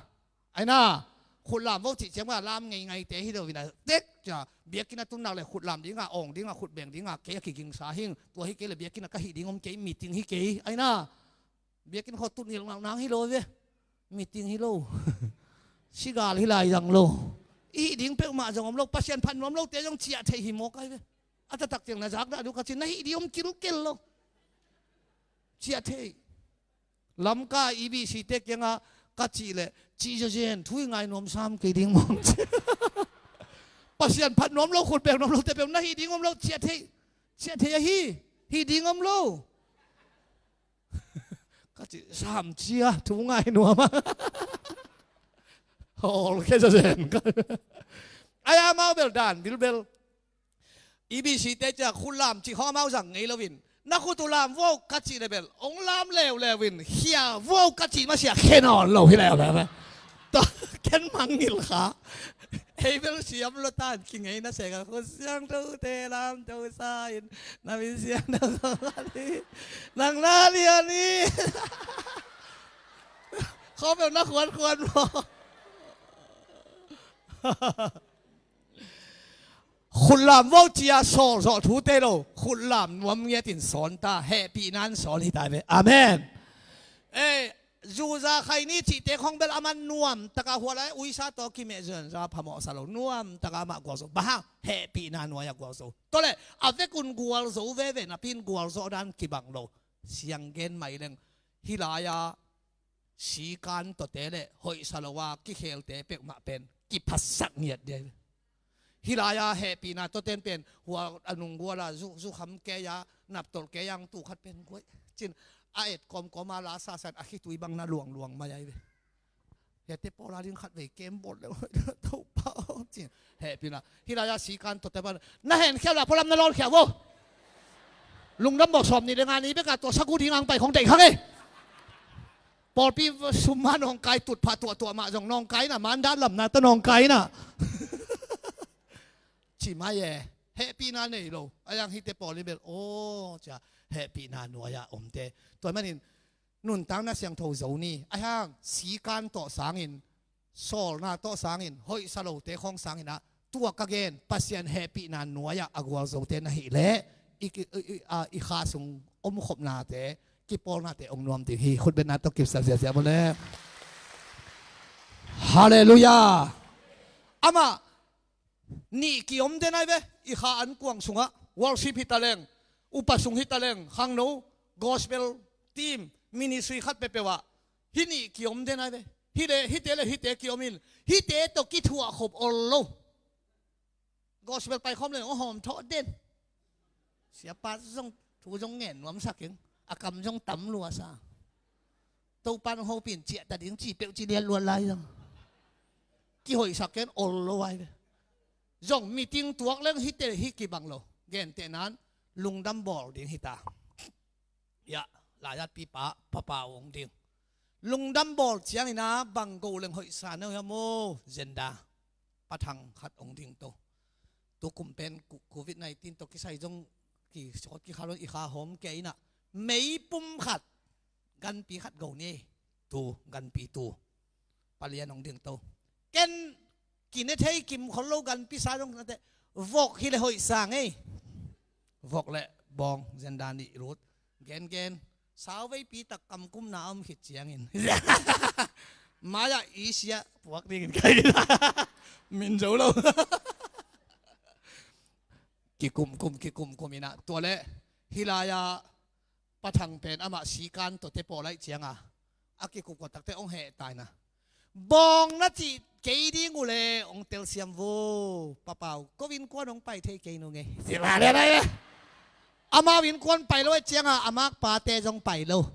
Aina, khutlam vo cih ciang a lam ngeingaite hi lo inah. Tek cia biakinn a tunnak le khutlam dinga, awng dinga, khutbeng dinga kei a kigingsa hing. Tua hi kei le biakinn a ka hih ding om kei, meeting hi kei. Aina. Biakinn khaw tut ngilh nang hi lo ve. Meeting hi lo. Sigal hi lai zang lo. I hih ding peuhmah zong om lo. Pasian phat nuam lote zong ciah theih hi mawk ai ve. A taktak ciang na zak dah duh ka ci, na hih ding om kilkel lo. Ciah theih. Lamka E B C te kiangah ka cih leh, cih zawzen thu i ngai nuam sam kei ding mawng ci. Pasian phat nuam lo, khut beng nuam lo te peuh na hih ding om lo, ciah thei, ciah thei ahi, hih ding om lo. Ka cih sam cia thu ngai nuam a. Hawl khe zawzen. Ai amau bel dan bilbel. E B C te ciah khut lam cih khawng amau zang ngei loin, na khut uh lam vo ka cih le bel hong lam leuleu in, khia vo ka cih masiah khe nawn lo hi leuleu. Tua ken mangngilh kha. Ei bel siam lo tan, kingei na seng a, khut siangthote lam to sa in, na min siangtho khawng a ni, nang na lian hi. Khawng bel na khuankhuan maw? Khut lam vo cia sawl zawh thute lo, khut lam nuam ngiatin sawn ta, hehpihna in sawl hi ta ve. Amen. Eh, zuza khaini cihte khawng bel amah nuam taka hua lai, uisa tawh kimeh zuanza phamawhsa lo, nuam taka amah gualzo. Bang hang? Hehpihna nuai-ah gualzo. Tua leh a vekun gualzo veve napi-in gualzawh dan kibang lo. Siang gen mai leng, hih lai-a sikan tawhte le hoihsa lo a kikhelte peuhmah pen kiphatsak ngiat ding. Hih lai-a hehpihna tawhten pen hua a nunggual a zu, zukham kei a, naptolh kei a, ang tu khat pen guai cin a et kawmkawm a, la sasan a khitui bang na luangluang mai ai ve. Hiate pawl a ding khat vei kem bawl le, Topa aw, cin hehpihna. Hih lai-a sikan tawhte pan na henkhiau la, pualam na lawnkhiau vo. Lungdam bawl sawm nih le nga ni bek a tua sagu ding ang pai khawng deih kha ngei. Pawlpi sum mah nawngkai, tutphah tuahtuah mah zong nawngkai na, mandat lamna tawh nawngkai na. Ci mai e, hehpihna nei lo. A yang hihte pawl in bel, aw, cia hehpihna nuai-ah omte. Tua manin nuntakna siangtho zo ni. A hang sikan tawh sangin, sawlna tawh sangin, hoihsa lote khawng sangin ah, tua ka gen Pasian hehpihna nuai-ah a gualzote na hih leh i, i, i, a, i kha sung omkhopnate, kipawlnate ong nuam ding hi. Khutbetna tawh kipsak ziahziah maw le. Halleluiah. Amah nih kiom den ai ve. I kha ankuang sungah worship hi taleng, upa sung hi taleng, khangno, gospel team, ministry khat peuhpeuh ah hih nih kiom den ai ve. Hih le hihte le hihte kiom in, hihte tawh kithuah khop ol lo. Gospel paikhawm le hong hawm thawh den. Siapa zong thu zong ngen nuamsak ing, a kam zong tam luasa. Topan hopin ciah ta ding ci peuh ci lian luat lai zong. Kihoihsak ken ol lo ai ve. Zong meeting tuak leng hihte hih kibang lo. Gentehnan lungdam bawl ding hita. Iah, lai-at pipa, papa ong ding. Lungdam bawl ciangin a bang go leng hoihsa neu hiam aw, zenda. Pa Thang khat ong ding to. Tukum pen ku-, covid nineteen tawh kisai zong kisawt kikhal i kha hawm kei inah. Meipum khat, ganpi khat go ni. Tu, ganpi tu. Palian ong ding to. Ken kine thei kim khol lo, ganpi sa dong nate. Vok hi le hoih sang ei. Vok le bawng, zenda nih lut. Gen gen. Sauveipi tak kamkumna om khit ciangin. Maya isia puak dingin kai. Min zo lo. Kikumkum, kikumkum inah. Tua le, hih lai-ah Pa Thang pen amah sikan tawh te pawh laih cianga a kikupkua takte ong heh taina. Bawng na cih kei ding uh le ong telsiam vo, papau, ko innkuan ong pai thei kei nung e. Amau innkuan pai lo e cianga a makpate zong pai lo.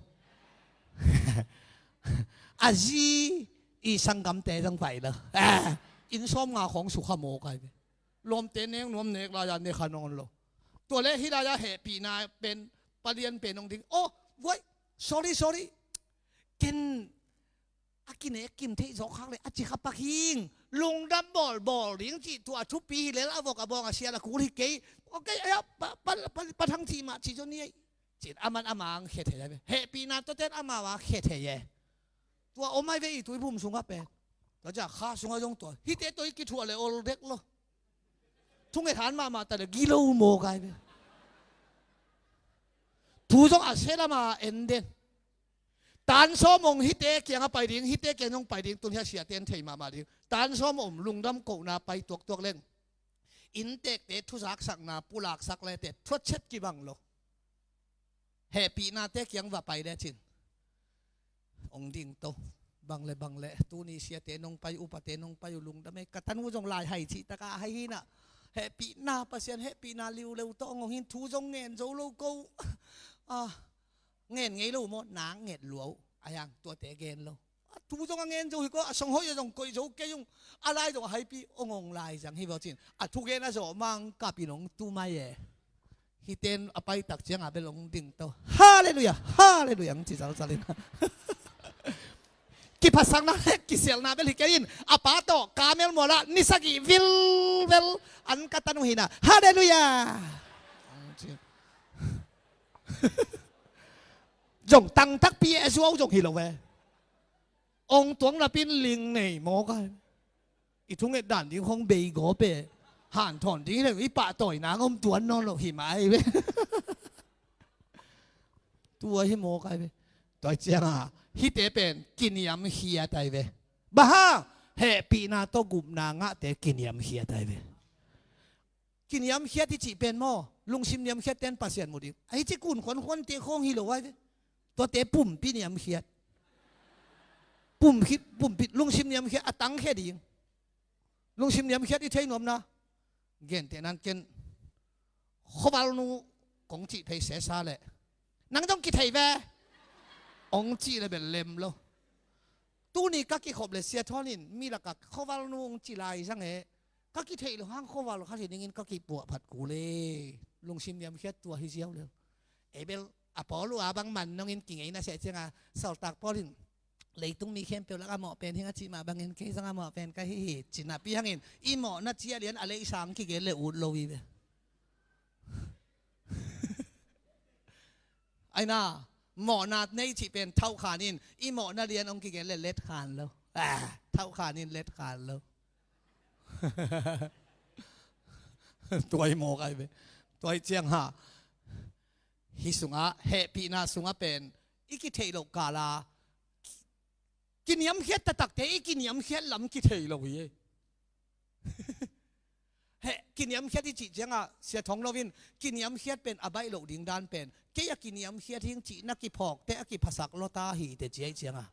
A zi i sanggamte zong pai lo. Inn sawm nga khawng sukha maw kai ve. Lawmte nek nuam nek lai-a nek kha nawn lo. Tua le hih lai-a hehpihna pen palian pen ong ding. Oh, guai, sorry, sorry. Ken a kinek kim theih zawk khak le a ci kha pak hing. Lungdam bawl bawl ding cih tua thupi hi lel a vok a bawng a sial a kul hi kei. Ok, aya, pa, pa, pa, Pa Thang cih mah ci zaw ni ei. Cin aman ama ang khe thei ai ve. Hehpihna tawten amau a khe thei e. Tua om ai ve i tuiphum sungah pen. Tua ciah kha sungah zong tua. Hihte tawh i kithuah le ol dek lo. Thunget han mahmah ta le gilo maw kai ve. Thu zong a se lama en den. Tan sawm ong hihte kiangah pai ding, hihte kiang zong pai ding, tun hia siate en thei mahmah ding. Tan sawm om lungdam kohna pai tuaktuak leng. Inntekte thuzaksakna pulaksak lete thuatchet kibang lo. Hehpihnate kiang va pai lecin. hong ding to. Bang le bang le, tuni siate nong pai uh, upate nong pai uh, lungdam ei. Ka tanu zong lai hai cih takah hai hinah, hehpihna, Pasian hehpihna liuleu tawh hong hong hin, thu zong ngen zo lo ko. Ah, ngen ngei lo maw, nang nget lua uh. A hiang tuate gen lo. A thu zong a ngen zo hi ko, a song hoih a zong koih zo kei ung. A lai zong a haipi hong hong lai zang hi vaw cin, a thugen a zawh mang kapin hong tu mai e. Hiten a paitak cianga bel hong ding to. Halleluiah, halleluiah hong ci zalzalin. Kiphatsakna le kisialna bel hi kei in, a pa tawh kamel mualah ni sagih vilvel an ka tan uh hinah. Halleluiah. Zong tangtakpi e, zuau zong hi lo ve. Ong tuang napin ling nei mawk a, i thunget dan ding hong bei gawp e. Hanthawn ding hi le, i pahtawi nang om tuan nawn lo hi mai ve. Tua hi mawk ai ve. Tua cianga hihte pen kiniamkhiat ai ve. Bang hang? Hehpihna tawh gupna ngahte kiniamkhiat ai ve. Kiniamkhiat i cih pen maw, lungsim niamkhiat ten Pasian mu ding. Ahi ci kun khuankhuante khawng hi lo ai ve. Tuate pumpi niamkhiat. Pumpi, pumpi lungsim niamkhiat a tangkhia ding. Lungsim niamkhiat i thei nuamna. Gentehnan ken khuavalnu kong cih phei sesa leh, nang dong kithei ve, ong cih le bel lem lo. Tuni ka kikhop le Sia Thawn in mi lakah khuavalnu ong cih lai zang e. Ka kitheih loh hang khuaval khat hi dingin ka kipuah phat kul e. Lungsim niamkhiat tua hi ziau lel. Ei bel a pawl uh a bang man nongin kingeina seh cianga, sawltak Paul in leitung mi khempeuh lak a mawh pen hing a cih mah bangin kei zong a mawh pen ka hi hi, ci napi hangin i mawhna ciah lian a leisang kigen le ut lo hi ve. Aina, mawhna nei cih pen thauhkhan in, i mawhna lian hong kigen le letkhan lo. Ah, thauhkhan in letkhan lo. Tuai mawk ai ve. Tuai ciang ha. Hih sungah, hehpihna sungah pen i kitheih loh kala kiniamkhiat taktakte i kiniamkhiat lam kithei lo hi. Heh, kiniamkhiat i cih cianga, Sia Thawng Lo in kiniamkhiat pen a baih loh ding dan pen, kei a kiniamkhiat hing cih na kiphawkte a kiphasak lawta hi te ci aih cianga,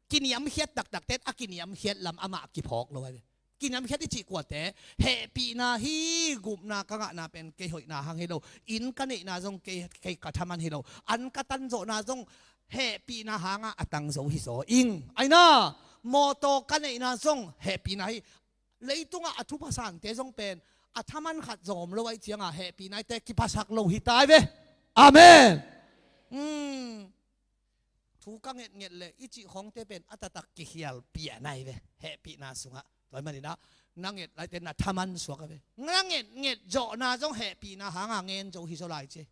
kiniamkhiat taktakte a kiniamkhiat lam amah kiphawk lo ai ve. Kiniamkhiat i cih kuate, hehpihna hi, gupna ka ngahna pen kei hoihna hang hi lo, inn ka neihna zong kei, kei ka thaman hi lo, an ka tanzawhna zong hehpihna hanga a tangzo hi zaw ing. Aina, mawtaw ka neihna zong hehpihna hi. Leitungah a thupha sangte zong pen a thaman khat zawm lo aih cianga hehpihna ite kiphasak lo hi tai ve. Amen. Hmm. Thu ka ngetnget le i cih khawngte pen a taktak kikhial piah nai ve. Hehpihna sungah. Tua hi maninah na nget laite na thaman suak a ve. Na ngetnget zawhna zong hehpihna hanga ngen zo hi zaw lai ci.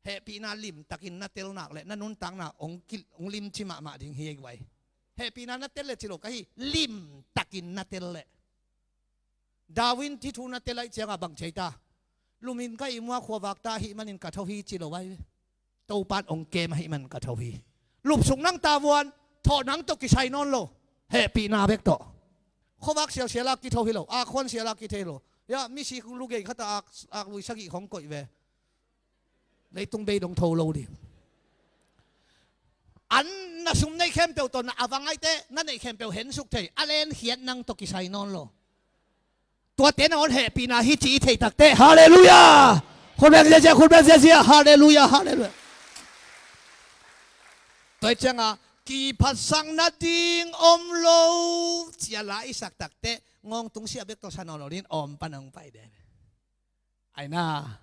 Hehpihna limtakin na tel nak le na nuntakna hong ki, hong limci mahmah ding hi ei guai. Hehpihna na tel le ci lo ka hi, limtakin na tel le. Darwin thi thu na tel aih cianga bang ci aih ta? Lumin ka ihmu a khuavak ta ahih manin ka tho hi ci lo ai ve. Topan hong kem ahih manin ka tho hi. Lupsuk nang tavuan, thawh nang tawh kisai nawn lo. Hehpihna bek tawh. Khuavak sialsiala kitho hi lo, akhawng siala kitho hi lo. Ya, misi lugei khata ak, ak lui sagih khawng koih ve. Leitung bei dong tho lo ding. An na sum neih khempeuh tawh na a vang aite, na neih khempeuh hensuk thei, a lenkhiat nang tawh kisai nawn lo. Tuate nangawn hehpihna hi ci i theih takte, halleluiah. Khut beng ziazia, khut beng ziazia, halleluiah, halleluiah. Tua hi cianga kiphatsakna ding om lo cia la i sak takte, ngawngtung sia bek tawh sa nawn lo dingin awm pan hong pai den. Aina.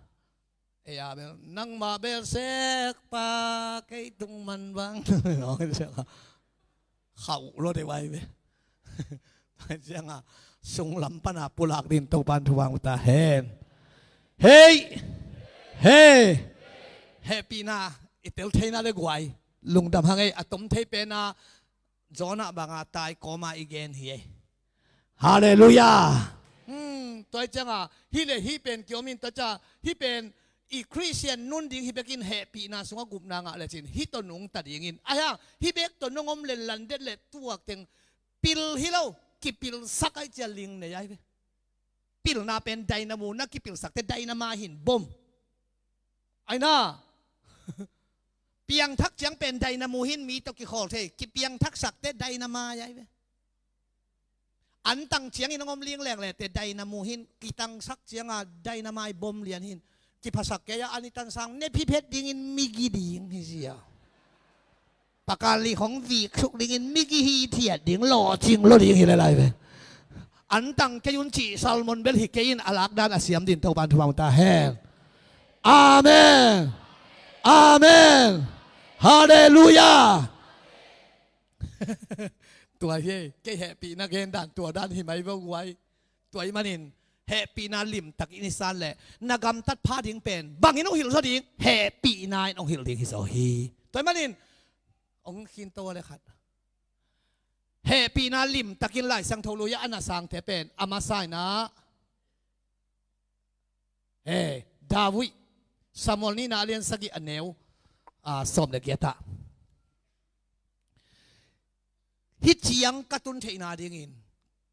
Ei a bel, nangmah bel sekpa kei tung man bang. Khauh lo deuh ai ve. Tua cianga sunglam pana pulak din Topan thupha hong ta hen. Hei. Hei. Hehpihna i tel theina le guai, lungdam hang ei. A tom thei pena Jonah banga tai kawma i gen hi ei. Halleluiah. Hmm, tua hi cianga hih le hih pen kiomin ta ca, hih pen i Khristian nun ding hi bekin hehpihna sungah gupna ngah lecin hih tawh nungta dingin, ahi hang hih bek tawh nong om le landet le tuak teng pil hi lo, kipilsak aih cia ling nei ai ve. Pilna pen dynamo, na kipilsakte dynamite hin bom. Aina. Piangthak ciang pen dynamo hi-in mi tawh kikhawl thei. Kipiangthak sakte dynamite ahi ve. An tang ciangin hong om lingleng leh te dynamo hi-in, kitangsak cianga dynamite bom lian hi-in, kiphasak kei a, an i tansang ne phiphet dingin migi ding hi zia. Pakal li khong vik suk dingin migi hithiat ding, lawhcing lo ding hi le lai ve. An tang kei un cih sermon bel hi kei in, a lakdan a siam dingin Topa'n thupha hong ta hen. Amen. Amen. Halleluiah. Tua hi, kei hehpihna gen dan tua dan hi mai vo guai. Tua ahih manin hehpihna limtakin i san leh na gamtat pha ding pen bangin hong hilh zaw ding, hehpihna in hong hilh ding hi zaw hi. Tua ahih manin hong khin to a le khat. Hehpihna limtakin Lai Siangtho lui-ah a na sangte pen a masa in ah, he, David, Samuel nihna a lian sagih a neu, a, sawm le giat ah, hih ciang ka tun theihna dingin,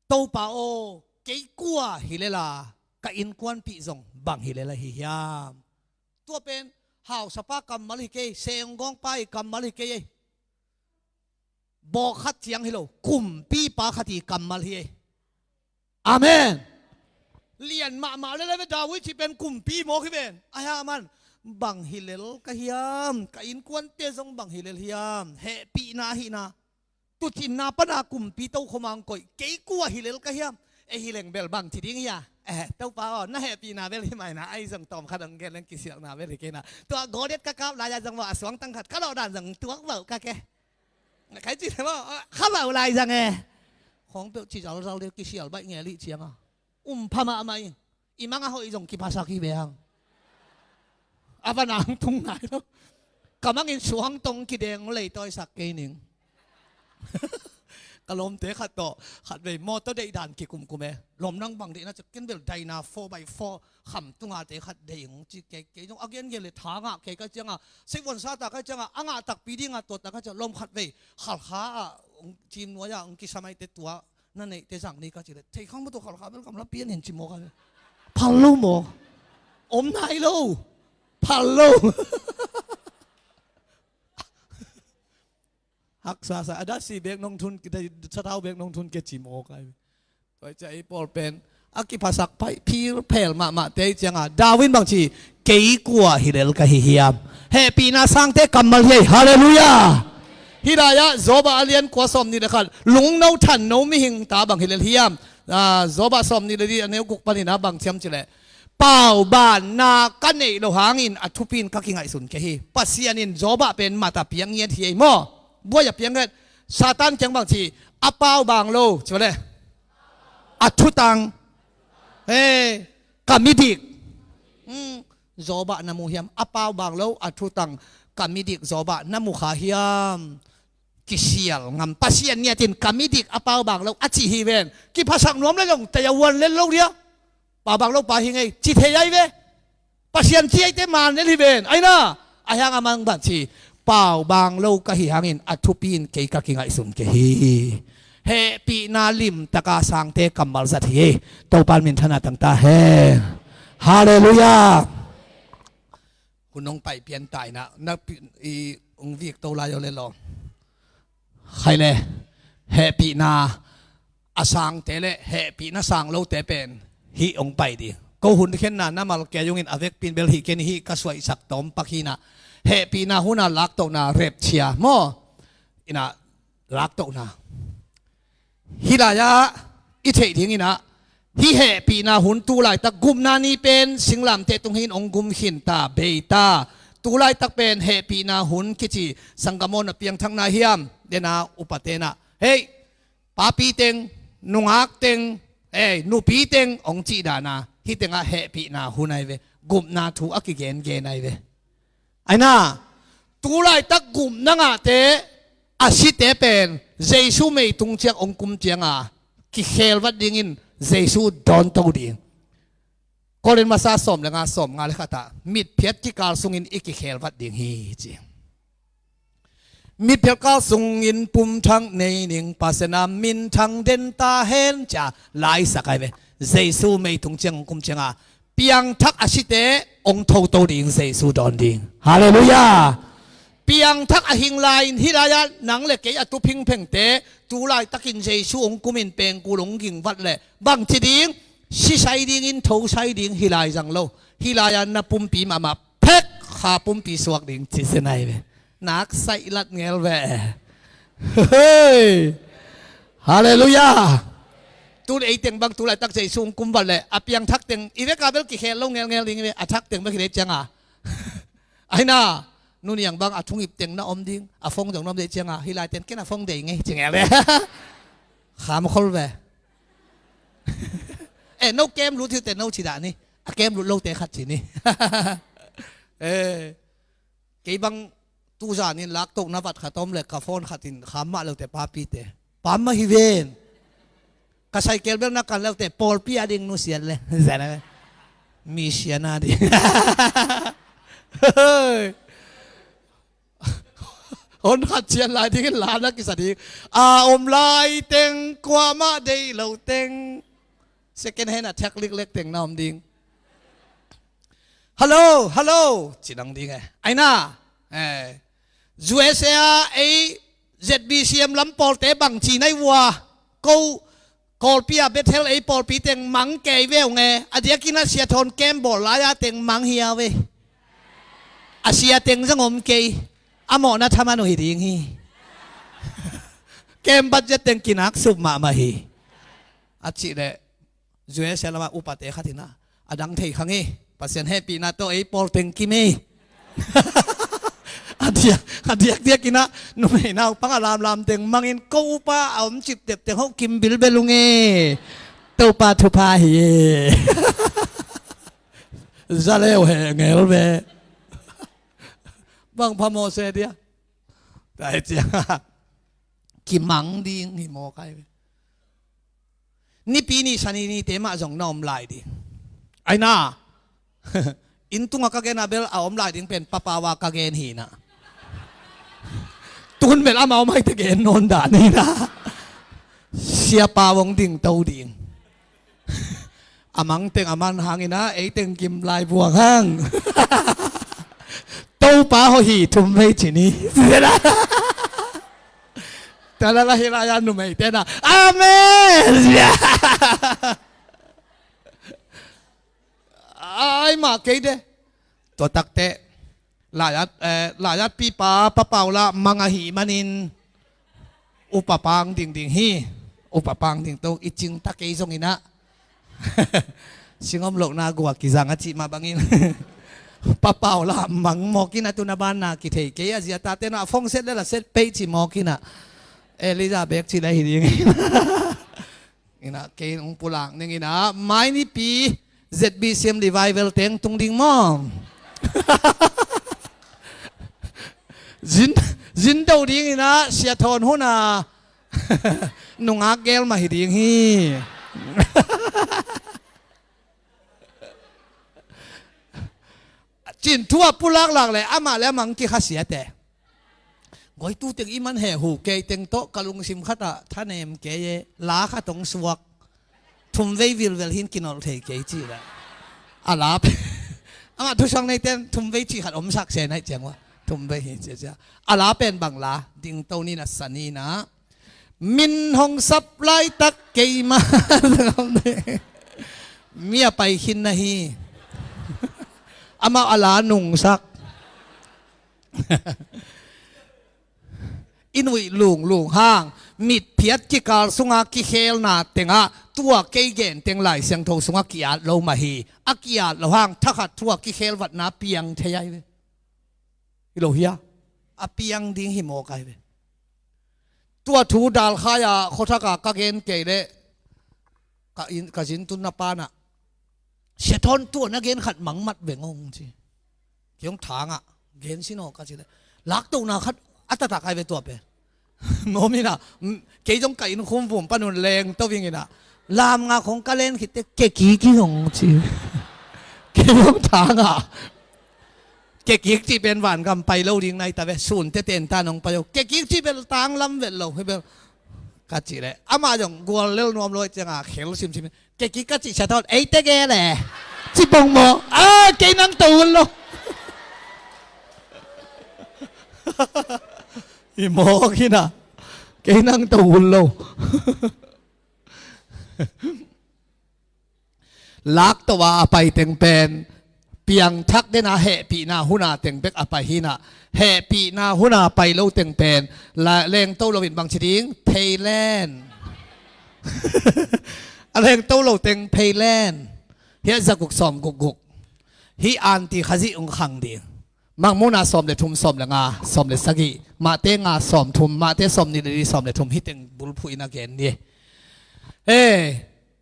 Topa aw, kei kua hi lela ka innkuanpih zong bang hi lela hi hiam? Tua pen hausapa kammal hi kei, senggawngpa' kammal hi kei ei. Bawk khat ciang hi lo, kumpipa khat' kammal hi ei. Amen. Lian mahmah lel a ve, David cih pen kumpi mawk hi ven. Ahi hang aman, bang hi lel ka hiam, ka innkuante zong bang hi lel hiam? Hehpihna ahihna. Tuucinna pana kumpi tokhom ah hong koih, kei kua hi lel ka hiam? Ei hi leng bel bang ci ding hia? Eh, Topa aw, na hehpihna bel hi mai na, ahi zong tawm khat hong gen leng kisialhna bel hi kei na. Tua Goliath ka kap lai-a zong maw, a suangtang khat ka lawh dan zong tuak vauh ka ke. Kai ci maw, kha vauh lai zang e. Khawng peuh ci zalzal deuh, kisial baih ngel ih cianga um pha mahmah ing. I mang a hoih zong kiphasak hi ve hang. A va nang tung nai lo. Ka mangin suangtong kideng leitawisak kei ning. Ka lawmte khat tawh khatvei mawtaw deih dan kikumkum e. Lawm nang bang deihna ci, ken bel Dyna four by four kham tunga te khat deih ing ci, kei, kei zong a gen gen le tha ngah kei ka cianga, seivuan sata ka cianga, a ngah takpi dinga tua ta ka cianga, lawm khatvei Khalkha ah, hong cim nuai ah hong kisam aite tua na neihte zang ni ka cih leh, thei khang maw tua Khalkha bel gamla pian in ci mawk a. Phal lo maw? Om nai lo. Phal lo. Haksa sa, a dasi bek nong thun, sathau bek nong thun ke ci mawk a. Tua ciang ei pawl pen a kiphasak phir phel mahmahte ih cianga, David bang ci, kei kua hi lel ka hi hiam? Hehpihna sangte kammal hi ei. Halleluiah. Hih lai-ah Job ah a lian kua sawm nih le khat, lungno thanno mihing ta bang hi lel hiam? Ah, Job ah sawm nih le nih a neu guk panin ah bang ci hiam cih leh, paubanna ka neih loh hangin a thupi in ka kingaihsun kei hi. Pasian in Job ah pen mat a piak ngiat hi ei maw? Buai a piak ngiat. Satan kiang bang ci, a paubang lo, ci leh, a thutang, he, ka midik. Hmm, Job ah na mu hiam? A paubang lo, a thutang, ka midik Job ah na mu kha hiam? Kisial ngam. Pasian ngiat in ka midik a paubang lo a cih hi ven. Kiphasak nuam le zong tei a uan lel lo dia. Paubang lo pa hi ngei ci thei ai ve. Pasian ci aite man lel hi ven. Aina, ahi hang a mang bang ci, paubang lo ka hi hangin a thupi in kei ka kingaihsun kei hi. Hehpihna limtaka sangte kammal zat hi. Topan minthanna tangta hen. Halleluiah. Hun hong pai pian ta inah, na pi-, i, hong vik to lai aw le law. Khai le, hehpihna a sangte le hehpihna sang lote pen hih hong pai ding. Ko hun khenna na mal kei ungin a vekpi in bel hih ken hih ka suaisak tawm pak hinah. Hehpihna huna laktohna rapture maw? Inah laktohna. Hih lai-ah i theih dinginah hih hehpihna hun tu laitak gupna ni pen singlamteh tung hin hong gum khin ta, bei ta. Tu laitak pen hehpihna hun kici, sanggam aw, na piangthakna hiam? Dena upa tenah, hei, papi teng, nungak teng, ei, nupi teng hong cih dana hih tengah hehpihna hun ai ve. Gupna thu a kigengen ai ve. Aina, tu laitak gupna ngahte, a site pen Jesu mei tung ciang hong kum cianga kikhelvat dingin Jesu dawnto ding. Korin masa sawm le nga, sawm nga le khatah, mitphiat kikal sungin i kikhelvat ding hi ci. Mitphiat kal sungin pumthak nei ning, Pasian a minthang den ta hen, cia laisak ai ve. Jesu mei tung ciang hong kum cianga piangthak a site hong thoto ding, Jesu dawn ding. Halleluiah. Piangthak a hing lai-in hih lai-ah nang le kei a tu phingphengte, tu laitakin Jesu hong kumin pengkul hong ging vat leh bangci ding? Sisai dingin thosai ding, hih lai zang lo. Hih lai-ah na pumpi mahmah phek, kha pumpi suak ding ci zen ahi ve. Nak saih lat ngel ve. Hei! Halleluiah! Tun ei teng bang tu laitak Jesu hong kum vat leh a piangthak teng i vek a bel kikhel lo ngelngel ding hi ve, a thak teng bek hi leh ciang a. Aina, nu Niang bang a thungip teng na om ding, a phone zong na om ding ciang a, hih lai ten ken a phone dei ngei ci ngel ve. Kham khol ve. Eh, no kem lut hi teh no ci dah ni. A kem lut lote khat ci ni. Eh, kei bang tuzan in laktohna vat khat om leh ka phone khat in kham mah lo teh papi teh. Pam mah hi ven. Ka cycle bel na kan lo teh pawlpi a ding nusiat leh. Zan a ve. Mi sian a ding. Hon khat cian lai dingin la na kisa ding. A om lai teng kuamah deih lo teng. Second hand a thek liklek teng na om ding. Hello, hello. Ci nang ding e. Aina. Eh. U S A ei Z B C M lam pawlte bang ci nai vua. Ko Kawlpi a Bethel ei pawlpi teng mang kei ve ung e. A diakin a sia thawn kem bawl lai-a teng mang hi a ve. A sia teng zang om kei. A mawhna thaman uh hi ding hi. Kem budget teng kinak sup mahmah hi. A cih leh U S A lamah upate khat in a, a dang thei kha ngei. Pasian hehpihna tawh ei pawl teng kim ei. A diak, a diakdiak in a, numei naupang a lamlam teng mangin ko upa a om cip tep teng ho kim bilbel ung ei. Topa thupha hi ei. Za leu heh ngel ve. Bang phamawh se dia. Tua hi ciang a, kimang ding hi mawk ai ve. Nipi ni, Sani nite mah zong na om lai ding. Aina. Inn tungah ka gen a bel a om lai ding pen Papa uah ka gen hi na. Tun bel amau maite gen nawn dah ni na. Siapa hong dingto ding. A mang teng a man hang in a, ei teng kim lai buang hang. Topa hawh hi thum vei ci ni. Tua leh la hi lai a numeite na. Amen. Ai mah kei de. Tua tak teh. Laiat, eh, laiat pipa Pa Paula mang ahih manin upa pang dingding hi. Upa pang dingto i cing ta kei zong in a. Singom lohna gua kizang a cih mah bangin. Pa Paula mang mawk in a, tu na banna kithei kei a, zia tate na a phone set leh la set pei ci mawk in a. Elizabeth ci leh hi ding. In a, kei hong pulak ning in a, mai nipi Z B C M revival teng tung ding maw? Zin, zin do ding in a, sia thawn hun a. Nungak gel mah hi ding hi. Cin thu a pulaklak leh amah leh amah hong kikhasia teh. Goi tu teng i man heh hu kei teng tawh ka lungsim khat ah thanem kei e, la khat hong suak. Thum vei vilvel hin kinolh thei kei cih leh. A la pen. Amah thusuak neite in thum vei cih khat omsak se naih ciang ua. Thum vei hi cia cia. A la pen bang la, dingto ni na, Sani na. Min hong sap laitak keimah. Mi a pai khin na hi. Amah a la nungsak. I nuih lunglung hang, mitphiat kikal sunga kikhelna tengah, tua kei gen teng Lai Siangtho sungah ki-at lo mah hi. A ki-at lo hang, thakhat thu a kikhel vatna piang thei ai ve. Hi lo hia? A piang ding hi mawk ai ve. Tua thu dalkhai a khuathak a ka gen kei leh ka in, ka zin tun na pa na, sia thawn tua na gen khat mangmat veng ong ci. Kei hong thang ah gen sin aw ka ci leh, laktohna khat a taktak ai ve tua pen. Mawm in a, kei zong ka inn khum vum pan un leng to ving in a, lamngak hong ka len khit teh kekik hi zong ci. Kei hong thang ah. Kekik cih pen vangam pai lo ding nai ta ve, sun tete in tan hong pai lo. Kekik cih pen tanglam vet lo hi bel. Ka cih leh amah zong gual lel nuam lo ciang a khel simsim. Kekik ka cih sia thawn, ei tege le. Ci pong maw? A, kei nang to un lo. I mawk hi na. Kei nang to hun lo. Laktoh a a pai teng pen piangthak den a hehpihna hun a teng bek a pai hi na. Hehpihna hun a pai lo teng pen la lengto lo in bang ci ding? Thailand. A lengto lo teng Thailand. Hiah zaguk sawm gukguk. Hih anti Khazih ung khang ding. Mangmuhna sawm le thum, sawm le nga, sawm le sagih, Mahte nga, sawm thum, Mahte sawm nih le li, sawm le thum, hih teng bulphuh in a gen ni. Eh,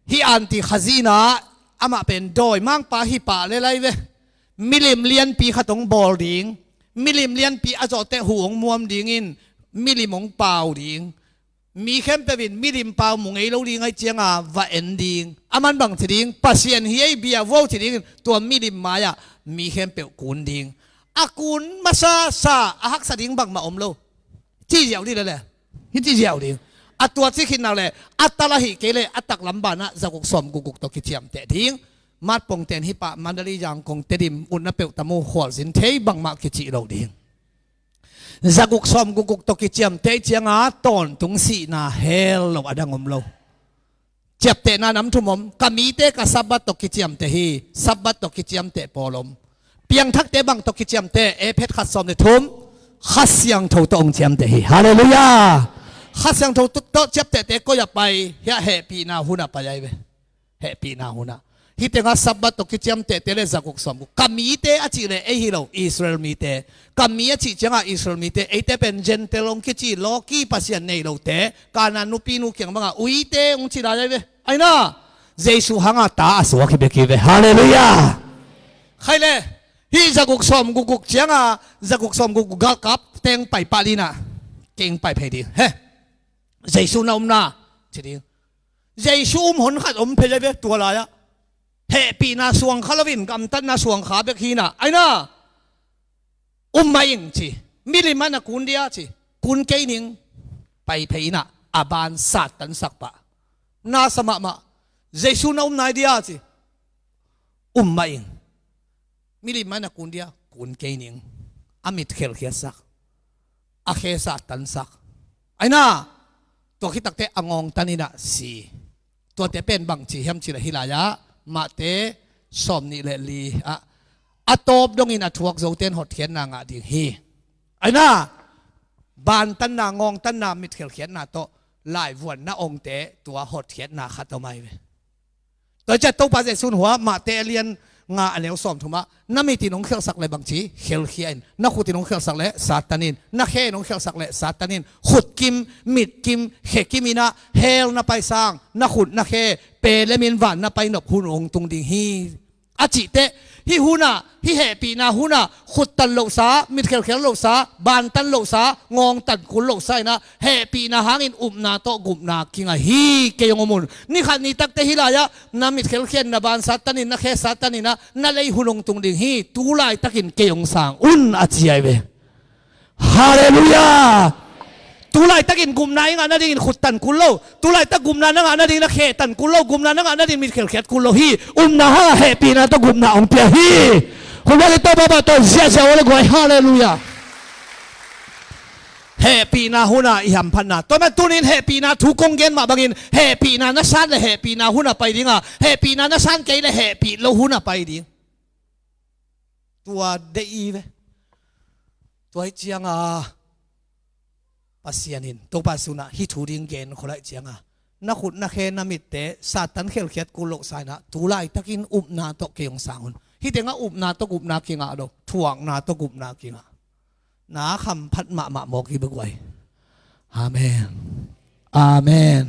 hih anti Khazih in ah amah pen dawimangpa hi pah le lai ve. Milim lianpi khat hong bawl ding, milim lianpi a zawh teh huh hong muam dingin milim hong pau ding. Mi khempeuh in milim pau mu ngei lo ding ahih ciangin va en ding. Aman bang ci ding? Pasian hi ei, bia vuau ci dingin tua milim mai-ah mi khempeuh kun ding. A kun masa sa a haksa ding bangmah om lo. Ci ziau ding lele. Hi ci ziau ding. A tua ci khit nak le a tal ahih kei le a taklam banah zaguk sawm gukguk tawh kiciamteh ding. Matpong ten hih pah Mandalay, Yangon, Tedim, utna peuh, tamu, khualzin thei bangmah kicih lo ding. Zaguk sawm gukguk tawh kiciamteh ciangin tawntung sihna hell lo, a dang om lo. Ciaptehna nam thum om. Ka mite ka Sabbath tawh kiciamteh hi. Sabbath tawh kiciamteh pawl om. Piangthakte bang tawh kiciamteh? Efesa khat sawm le thum. Kha Siangtho tawh hong ciamteh hi. Halleluiah. Kha Siangtho tawh ciaptehte koi ah pai? Hiah hehpihna hun ah pai ahi ve. Hehpihna hun ah. Hih tengah Sabbath tawh kiciamtehte le zaguk sawm guk. Ka mite a cih le ei hi lo, Israel mite. Ka mi a cih ciangah Israel mite, eite pen Gentile hong kici, lawki Pasian nei lote, Kanaan nupinu kiang bangah uite hong ci lai ahi ve. Aina, Jesu hangah ta a suak hi bek hi ve. Halleluiah. Khai le, hih zaguk sawm gukguk ciangah zaguk sawm gukguk galkap teng pai pah lina. Keng pai phei ding. He. Jesu na omna ci ding. Jesu um hon khat om phei le ve tua lai-ah. Hehpihna suang kha loin gamtatna suang kha bek hi na. Aina, um mah ing ci. Milim ah na kun dia ci. Kun kei ning. Pai phei na. A ban Satan sak pah. Na sa mahmah. Jesu na um nai dia ci. Um mah ing. Milim ah na kun dia, kun kei ning. A mit khelkhiatsak, a khe Satan sak. Aina, tua khit takteh a ngawngtan in ah si. Tuate pen bang ci hiam cih leh hih lai-ah Mahte sawm nih le li ah, a tawp dongin a thuak zote in hotkhiatna ngah ding hi. Aina, bantanna, ngawngtanna, mit khelkhiatna tawh laivuanna ongte tua hotkhiatna khat om ahi ve. Tua ciah Topa Jesuh in hua Mahte a lian nga a neu sawm thum ah, na mit in hong khelhsak le bang ci, khelkhia in, na khut in hong khelhsak le Satan in, na khe in hong khelhsak le Satan in, khut kim, mit kim, khe kim in ah hell na pai sang, na khut na khe peelem in van na pai nop hun hong tung ding hi. A cih teh, hih hun ah, hih hehpihna hun ah, khut tan lohsa, mit khelkhia lohsa, ban tan lohsa, ngawng tan kul lohsa in ah, hehpihna hangin upna tawh gupna kingah hi. Kei hong om un. Ni khat ni takteh hih lai-ah na mit khelkhia in, na ban Satan in, na khe Satan in ah, na lei hun hong tung ding hi. Tu laitakin kei hong sang un, a ci ahi ve. Halleluiah. Tu laitakin gupna i ngah nadingin khut tan kul lo. Tu laitak gupna na ngah nading na khe tan kul lo. Gupna na ngah nading mit khelkhiat kul lo hi. Upna hangah hehpihna tawh gupna hong pia hi. Hun bangin Topa pah tawh ziahziah uh le guai. Halleluiah. Hehpihna hun ah i hamphatna. Tua man tunin hehpihna thu kong gen mah bangin hehpihna na san le hehpihna hun ah pai ding a, hehpihna na san kei le hehpih lo hun ah pai ding. Tua deih i ve. Tua hi cianga Pasian in Topa Jesuh in ah hih thu ding gen khol ahih cianga, na khut na khe na mitte Satan khelkhiat kul lohsa in ah, tu laitakin upna tawh kei hong sang un. Hih tengah upna tawh gupna kingah lo, thuakna tawh gupna kingah. Na hamphat mahmah mawk hi bek uh ahi. Amen. Amen.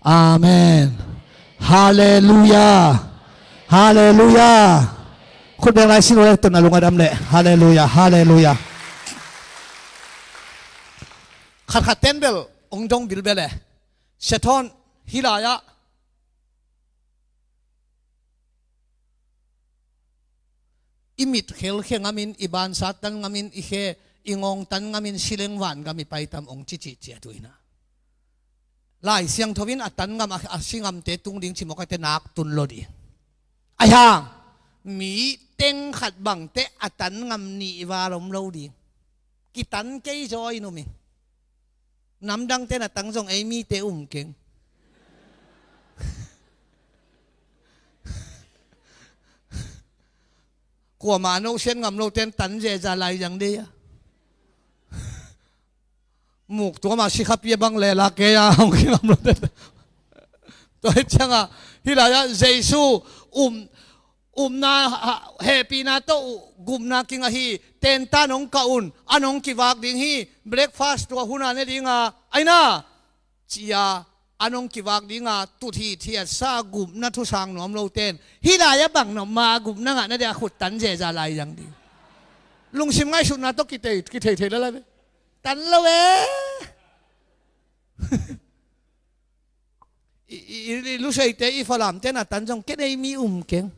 Amen. Halleluiah. Halleluiah. Khut beng lai sin uh le, tun a lung a dam leh. Halleluiah. Halleluiah. Khatkhat ten bel hong dong bilbel e. Sia Thawn, hih lai-ah i mit khelkhia ngamin, i ban Satan ngamin, i khe, i ngawng tan ngamin, si leng van gam i pai tam, hong cicih ciat uh hi na. Lai Siangtho in a tan ngam, a, a si ngamte tung ding ci mawk a, te nak tun lo ding. Ahi hang mi teng khat bangteh a tan ngam nih val om lo ding. I tan kei zaw in um ing. Namdangte na tang zong ei mite um keng. Kuamah a no sian ngam lote in tan zeza lai zang dei a. Muk tuamah sikhapi a bang lela kei a hong kingam lote. Tua hi ciangah hih lai-ah Jesu um upna, hehpihna tawh gupna king ahi, tentan hong kah un, an hong kivak ding hi, breakfast tua huna ne dinga, aina, cia, an hong kivak dinga, tuthih thiatsa gupna thusang nuam loten hih lai-ah bang nopma gupna ngahna dia khut tan zeza lai zang ding. Lungsim ngaihsutna tawh kithei, kithei thei lala ve. Tan lo e. I, i, i, i luseite i Falamte na tan zong ken ei mi um keng.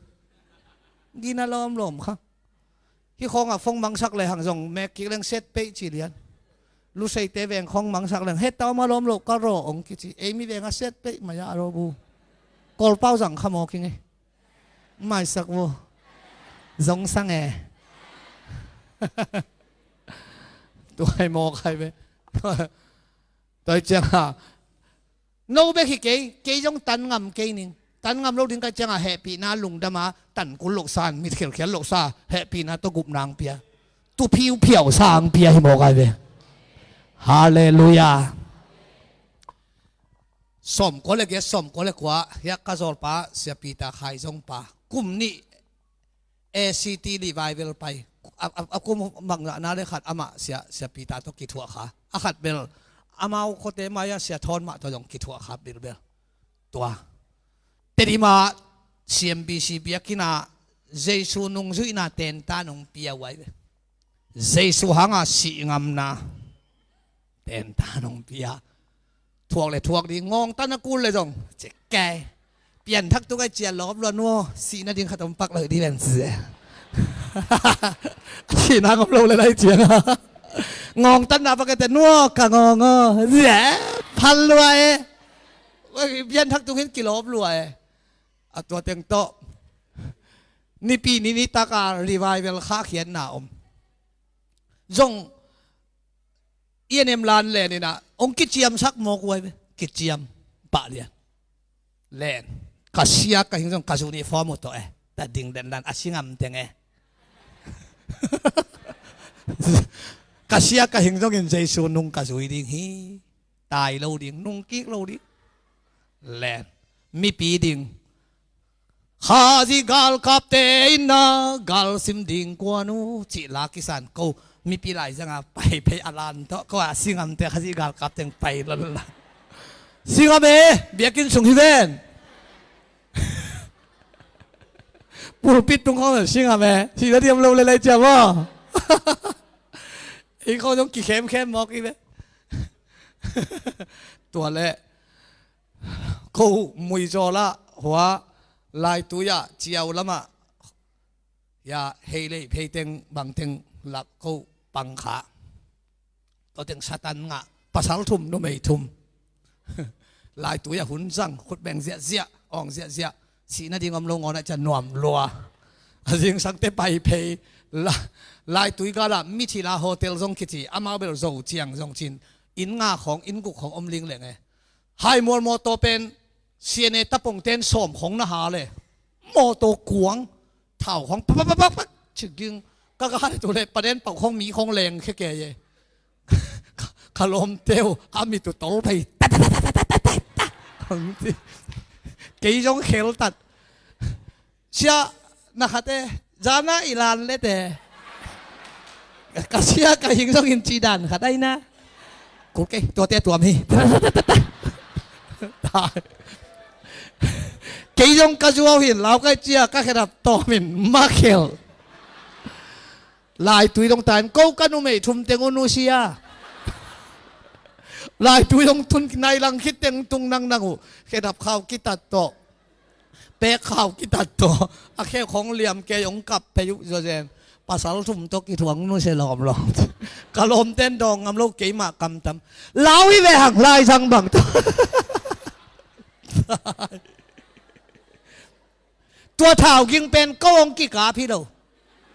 Gina lawmlawm kha. Hih khawngah phone mangsak le hang zong mek kik leng set peih ci lian. Luseite veng khawng mangsak leng heta om a lawm loh ka raw ong kici. Ei mi vengah set peih mai a raw bu. Kawlpau zang kha maw kingei. Maisak bu. Zong sang e. Tuai maw khai ve. Tua hi ciangah no bek hi kei, kei zong tan ngam kei ning. Tan ngam lo ding ka ciangah hehpihna lungdama tan kul lohsa, mit khialkhial lohsa, hehpihna tawh gupna ang pia. Tuphiu phiausa ang pia hi maw kai ve. Halleluiah. Sawmkua le giat, sawmkua le kua, hiah ka zawlpa Sia Peter Khai zong pa kum nih A C T revival pai. A, a, a kum bangzahna le khat amah Sia, Sia Peter tawh kithuah kha. A khat bel amau khuate mai-ah Sia Thawn mah tawh zong kithuah kha bilbel. Tua Tedim ah C M B C biakinn ah Jesu nungzuihna tentan hong pia uh ai ve. Jesu hanga sihngamna tentan hong pia. Thuak le thuak ding, ngawngtan a kul le zong cik kei. Pianthak tung ai cia lawp luan uh aw, sihna ding khat om pak lo ding len cia. Sihna ngom lo le lai ciang. Ngawngtanna pakete nuaw ka ngawng aw cia. Phal lua e. Pianthak tung hin kilawp lua e. A tua teng tawh nipi ni nitaka revival khahkhiatna om. Zong i a nem lan len inah hong kiciamsak mawk uh ai ve. Kiciam pah lian. Len. Ka sia ka hing zong ka uniform uh tawh e. Ta ding den dan a singam teng e. Ka sia ka hing zongin Jesu nung ka zui ding hi. Tai lo ding, nung kik lo ding. Len. Mipi ding. Khazih galkapte inna galsim ding kuan uh cih la kisan ko mipi laizanga pai phei a lan tawh ko a singamte Khazih galkap teng pai lala. Singam e, biakinn sung hi ven. Pulpit tung khawng singam e, sihna diam lo le lai ciam aw. Ei khawng zong kikhemkhem mawk hi ve. Tua leh ko muizaw lah hua laitui ah ciau lamah ya hei lei phei teng bang teng lak ko pang kha. Tua teng Satan ngah pasal thum numei thum. Laitui ah hun zang khut beng ziahziah awng ziahziah. Sihna ding om lo ngawn ah cian nuam lua. A zingsangte pai phei la, laitui galah mithila hotel zong kici amau bel zo ciang zong cin inn nga khawng inn guk khawng om lingleng e. Hai mual mawtaw pen siane tapongten sawm khawng na ha le mawtaw kuang thau khawng pakpakpakpak cik ging ka ka ha le tu le paden pauh khawng mi khawng leng khia kei e. Ka lawmte uh a mit uh tol phei. Kei zong khel tat. Sia na khat e, zana i lan lete. Ka sia ka hing zongin ci dan khat aina. Kul kei, tuate tuam hi. Kei zong ka zuau hin lau kai cia ka khedap tawmin makhel. Laitui dong tain ko ka numei thum teng uh nusia. Laitui dong tun nai lang khit teng tung nangnang uh khedap khau kitat tawh. Pek khau kitat tawh a kheu khong liam kei hong kap pei uh zawzen. Pasal thum tawh kithuang nusia lawmlawm. Ka lawmten dawng ngam lo keimah kamtam. Lau hi ve hang lai zang bang tawh. Tua thau ging pen ko hong kikap hi lo.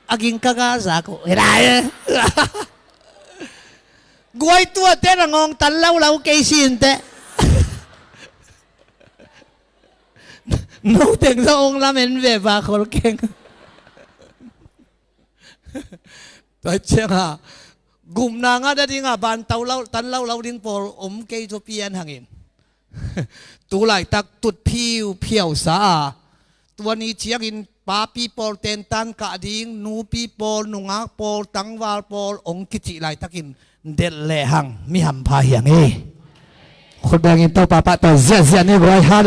A ging ka ga zak uh hi lai e. Guai tuate na ngawng tan laulau kei sin teh. No teng zong ong lamen ve va khol keng. Tua cianga gumna ngah nadinga ban tau lau, tan laulau ding pawl om kei zaw pian hangin. Tu laitak tut phiu phiausa a, tua ni ciangin papi pawl tentan kah ding, nupi pawl, nungak pawl, tangval pawl ong kicih laitakin delh lehang mi hampha hiang hi. Khut bengin Topa pahtawi ziahziah ni guai.